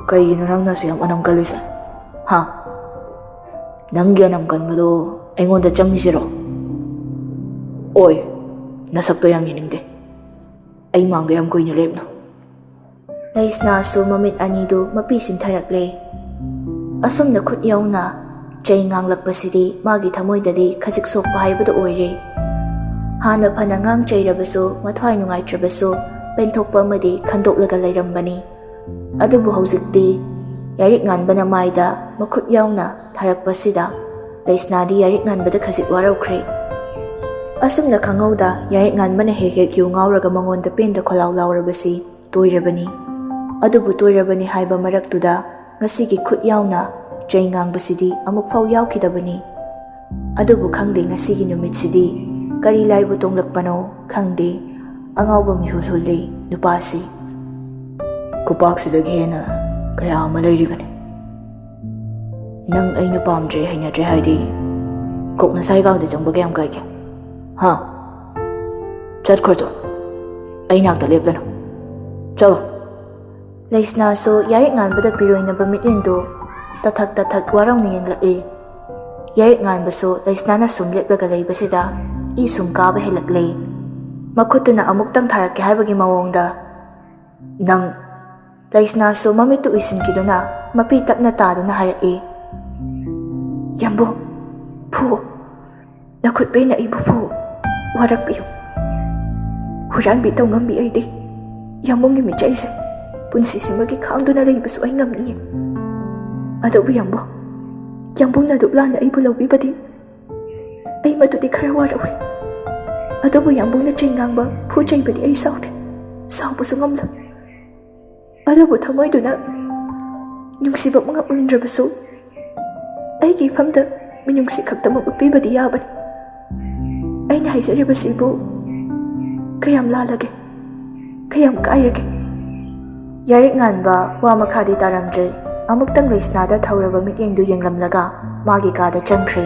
ꯀꯩꯒꯤꯅꯣ ꯅꯪꯅ ꯑꯁꯨꯛ ꯌꯥꯝ ꯑꯅꯝ ꯀꯜꯂꯤꯁꯦ? ꯍꯥ? ꯅꯪꯒꯤ ꯑꯅꯝ ꯀꯟꯕꯗꯣ ꯑꯩꯉꯣꯟꯗ ꯆꯪꯉꯤꯁꯤꯔꯣ? ꯑꯣꯏ, ꯅꯁꯛꯇꯣ ꯌꯥꯝ ꯌꯦꯡꯅꯤꯡꯗꯦ꯫ ꯑꯩ ꯃꯥꯡꯗ ꯌꯥꯝ ꯀꯨꯏꯅ ꯂꯦꯞꯅꯨ꯫" ꯂꯩꯁꯅꯥꯁꯨ ꯃꯃꯤꯠ ꯑꯅꯤꯗꯨ ꯃꯄꯤ ꯁꯤꯟꯊꯔꯛꯂꯦ꯫ ꯑꯁꯨꯝꯅ ꯈꯨꯠ ꯌꯧꯅ ꯆꯩ ꯉꯥꯡꯂꯛꯄꯁꯤꯗꯤ ꯃꯥꯒꯤ ꯊꯃꯣꯏꯗꯗꯤ ꯈꯖꯤꯛ ꯁꯣꯛꯄ ꯍꯥꯏꯕꯗꯨ ꯑꯣꯏꯔꯦ꯫ ꯍꯥꯟꯅ ꯐꯅ ꯉꯥꯡ ꯆꯩꯔꯕꯁꯨ, ꯃꯊ꯭ꯋꯥꯏ ꯅꯨꯡꯉꯥꯏꯇ꯭ꯔꯕꯁꯨ, ꯄꯦꯟꯊꯣꯛꯄ ꯑꯃꯗꯤ ꯈꯟꯗꯣꯛꯂꯒ ꯂꯩꯔꯝꯕꯅꯤ꯫ ꯑꯗꯨꯕꯨ ꯍꯧꯖꯤꯛꯇꯤ ꯌꯥꯔꯤꯛ ꯉꯥꯟꯕꯅ ꯃꯥꯏꯗ ꯃꯈꯨꯠ ꯌꯥꯎꯅ ꯊꯥꯔꯛꯄꯁꯤꯗ ꯂꯩꯁꯅꯥꯗꯤ ꯌꯥꯔꯤꯛ ꯉꯥꯟꯕꯗ ꯈꯖꯤꯛ ꯋꯥꯔꯧꯈ꯭ꯔꯦ꯫ ꯑꯁꯨꯝꯅ ꯈꯪꯍꯧꯗ ꯌꯥꯔꯤꯛ ꯉꯥꯟꯕꯅ ꯍꯦꯛ ꯍꯦꯛ ꯌꯨ ꯉꯥꯎꯔꯒ ꯃꯉꯣꯟꯗ ꯄꯦꯟꯗ ꯈꯣꯜꯂꯥꯎ ꯂꯥꯎꯔꯕꯁꯤ ꯇꯣꯏꯔꯕꯅꯤ꯫ ꯑꯗꯨꯕꯨ ꯇꯣꯏꯔꯕꯅꯤ ꯍꯥꯏꯕ ꯃꯔꯛꯇꯨꯗ ꯉꯁꯤꯒꯤ ꯈꯨꯠ ꯌꯥꯎꯅ ꯆꯩ ꯉꯥꯡꯕꯁꯤꯗꯤ ꯑꯃꯨꯛꯐꯥꯎ ꯌꯥꯎꯈꯤꯗꯕꯅꯤ꯫ ꯑꯗꯨꯕꯨ ꯈꯪꯗꯦ, ꯉꯁꯤꯒꯤ ꯅꯨꯃꯤꯠꯁꯤꯗꯤ ꯀꯔꯤ ꯂꯥꯏꯕꯨ ꯇꯣꯡꯂꯛꯄꯅꯣ ꯈꯪꯗꯦ, ꯑꯉꯥꯎꯕ ꯃꯤꯍꯨꯜ ꯍꯨꯜꯂꯤ ꯅꯨꯄꯥꯁꯤ꯫ ꯈꯨꯄꯥꯛꯁꯤꯗꯒꯤ ꯍꯦꯟꯅ ꯀꯌꯥ ꯑꯃ ꯂꯩꯔꯤꯕꯅꯤ꯫ ꯅꯪ ꯑꯩꯅ ꯄꯥꯝꯗ꯭ꯔꯦ, ꯍꯩꯅꯗ꯭ꯔꯦ ꯍꯥꯏꯗꯤ ꯀꯣꯛ ꯅꯁꯥꯏꯒꯥꯡꯗ ꯆꯪꯕ ꯀꯌꯥꯝ ꯀꯥꯏꯒꯦ? ꯍꯥ? ꯆꯠꯈ꯭ꯔꯣ ꯆꯣ꯫ ꯑꯩ ꯅꯥꯛꯇ ꯂꯦꯞꯀꯅꯨ꯫ ꯆꯠꯂꯣ꯫ ꯂꯩꯁꯅꯥꯁꯨ ꯌꯥꯔꯤꯛ ꯉꯥꯟꯕꯗ ꯄꯤꯔꯣꯏꯅꯕ ꯃꯤꯠꯌꯦꯡꯗꯨ ꯇꯊꯛ ꯇꯊꯛ ꯋꯥꯔꯧꯅ ꯌꯦꯡꯂꯛꯏ꯫ ꯌꯥꯔꯤꯛ ꯉꯥꯟꯕꯁꯨ ꯂꯩꯁꯅꯥꯅ ꯁꯨꯝ ꯂꯦꯞꯂꯒ ꯂꯩꯕꯁꯤꯗ ꯏ ꯁꯨꯝ ꯀꯥꯕ ꯍꯦꯜꯂꯛꯂꯦ꯫ ꯃꯈꯨꯠꯇꯨꯅ ꯑꯃꯨꯛꯇꯪ ꯊꯥꯔꯛꯀꯦ ꯍꯥꯏꯕꯒꯤ ꯃꯑꯣꯡꯗ, "ꯅꯪ!" ꯂꯩꯁꯅꯥꯁꯨ ꯃꯃꯤꯠꯇꯨ ꯎꯏꯁꯤꯟꯈꯤꯗꯨꯅ ꯃꯄꯤ ꯇꯞꯅ ꯇꯥꯗꯨꯅ ꯍꯥꯏꯔꯛꯏ, "ꯌꯥꯝꯕꯨꯡ, ꯐꯨ! ꯅꯈꯨꯠꯄꯩꯅ ꯑꯩꯕꯨ ꯐꯨ, ꯋꯥꯔꯛꯄꯤꯌꯨ꯫ ꯍꯨꯔꯥꯟꯕꯤ ꯇꯧꯉꯝꯕꯤ ꯑꯩꯗꯤ ꯌꯥꯝꯕꯨꯡꯒꯤ ꯃꯤꯆꯩꯁꯦ ꯄꯨꯟꯁꯤꯁꯤꯃꯒꯤ ꯈꯥꯡꯗꯨꯅ ꯂꯩꯕꯁꯨ ꯑꯩ ꯉꯝꯅꯤꯌꯦ꯫ ꯑꯗꯨꯕꯨ ꯌꯥꯝꯕꯨꯡ, ꯌꯥꯝꯕꯨꯡꯅ ꯑꯗꯨꯛ ꯂꯥꯟꯅ ꯑꯩꯕꯨ ꯂꯧꯕꯤꯕꯗꯤ ꯑꯩ ꯃꯗꯨꯗꯤ ꯈꯔ ꯋꯥꯔꯧꯏ꯫ ꯑꯗꯨꯕꯨ ꯌꯥꯝꯕꯨꯡꯅ ꯆꯩ ꯉꯥꯡꯕ, ꯐꯨ ꯆꯩꯕꯗꯤ ꯑꯩ ꯁꯥꯎꯗꯦ, ꯁꯥꯎꯕꯁꯨ ꯉꯝꯂꯣꯏ꯫ ꯑꯗꯨꯕꯨ ꯊꯃꯣꯏꯗꯨꯅ ꯅꯨꯡꯁꯤꯕ ꯉꯝꯂꯝꯗ꯭ꯔꯕꯁꯨ ꯑꯩꯒꯤ ꯏꯐꯝꯗ ꯃꯤꯅꯨꯡꯁꯤ ꯈꯛꯇꯃꯛ ꯎꯠꯄꯤꯕꯗꯤ ꯌꯥꯕꯅꯤ꯫ ꯑꯩꯅ ꯍꯥꯏꯖꯔꯤꯕꯁꯤꯕꯨ ꯀꯌꯥꯝ ꯂꯥꯜꯂꯒꯦ? ꯀꯌꯥꯝ ꯀꯥꯏꯔꯒꯦ?" ꯌꯥꯔꯤꯛ ꯉꯥꯟꯕ ꯋꯥ ꯃꯈꯥꯗꯤ ꯇꯥꯔꯝꯗ꯭ꯔꯦ꯫ ꯑꯃꯨꯛꯇꯪ ꯂꯩꯁꯅꯥꯗ ꯊꯧꯔꯕ ꯃꯤꯠꯌꯦꯡꯗꯨ ꯌꯦꯡꯂꯝꯂꯒ ꯃꯥꯒꯤ ꯀꯥꯗ ꯆꯪꯈ꯭ꯔꯦ꯫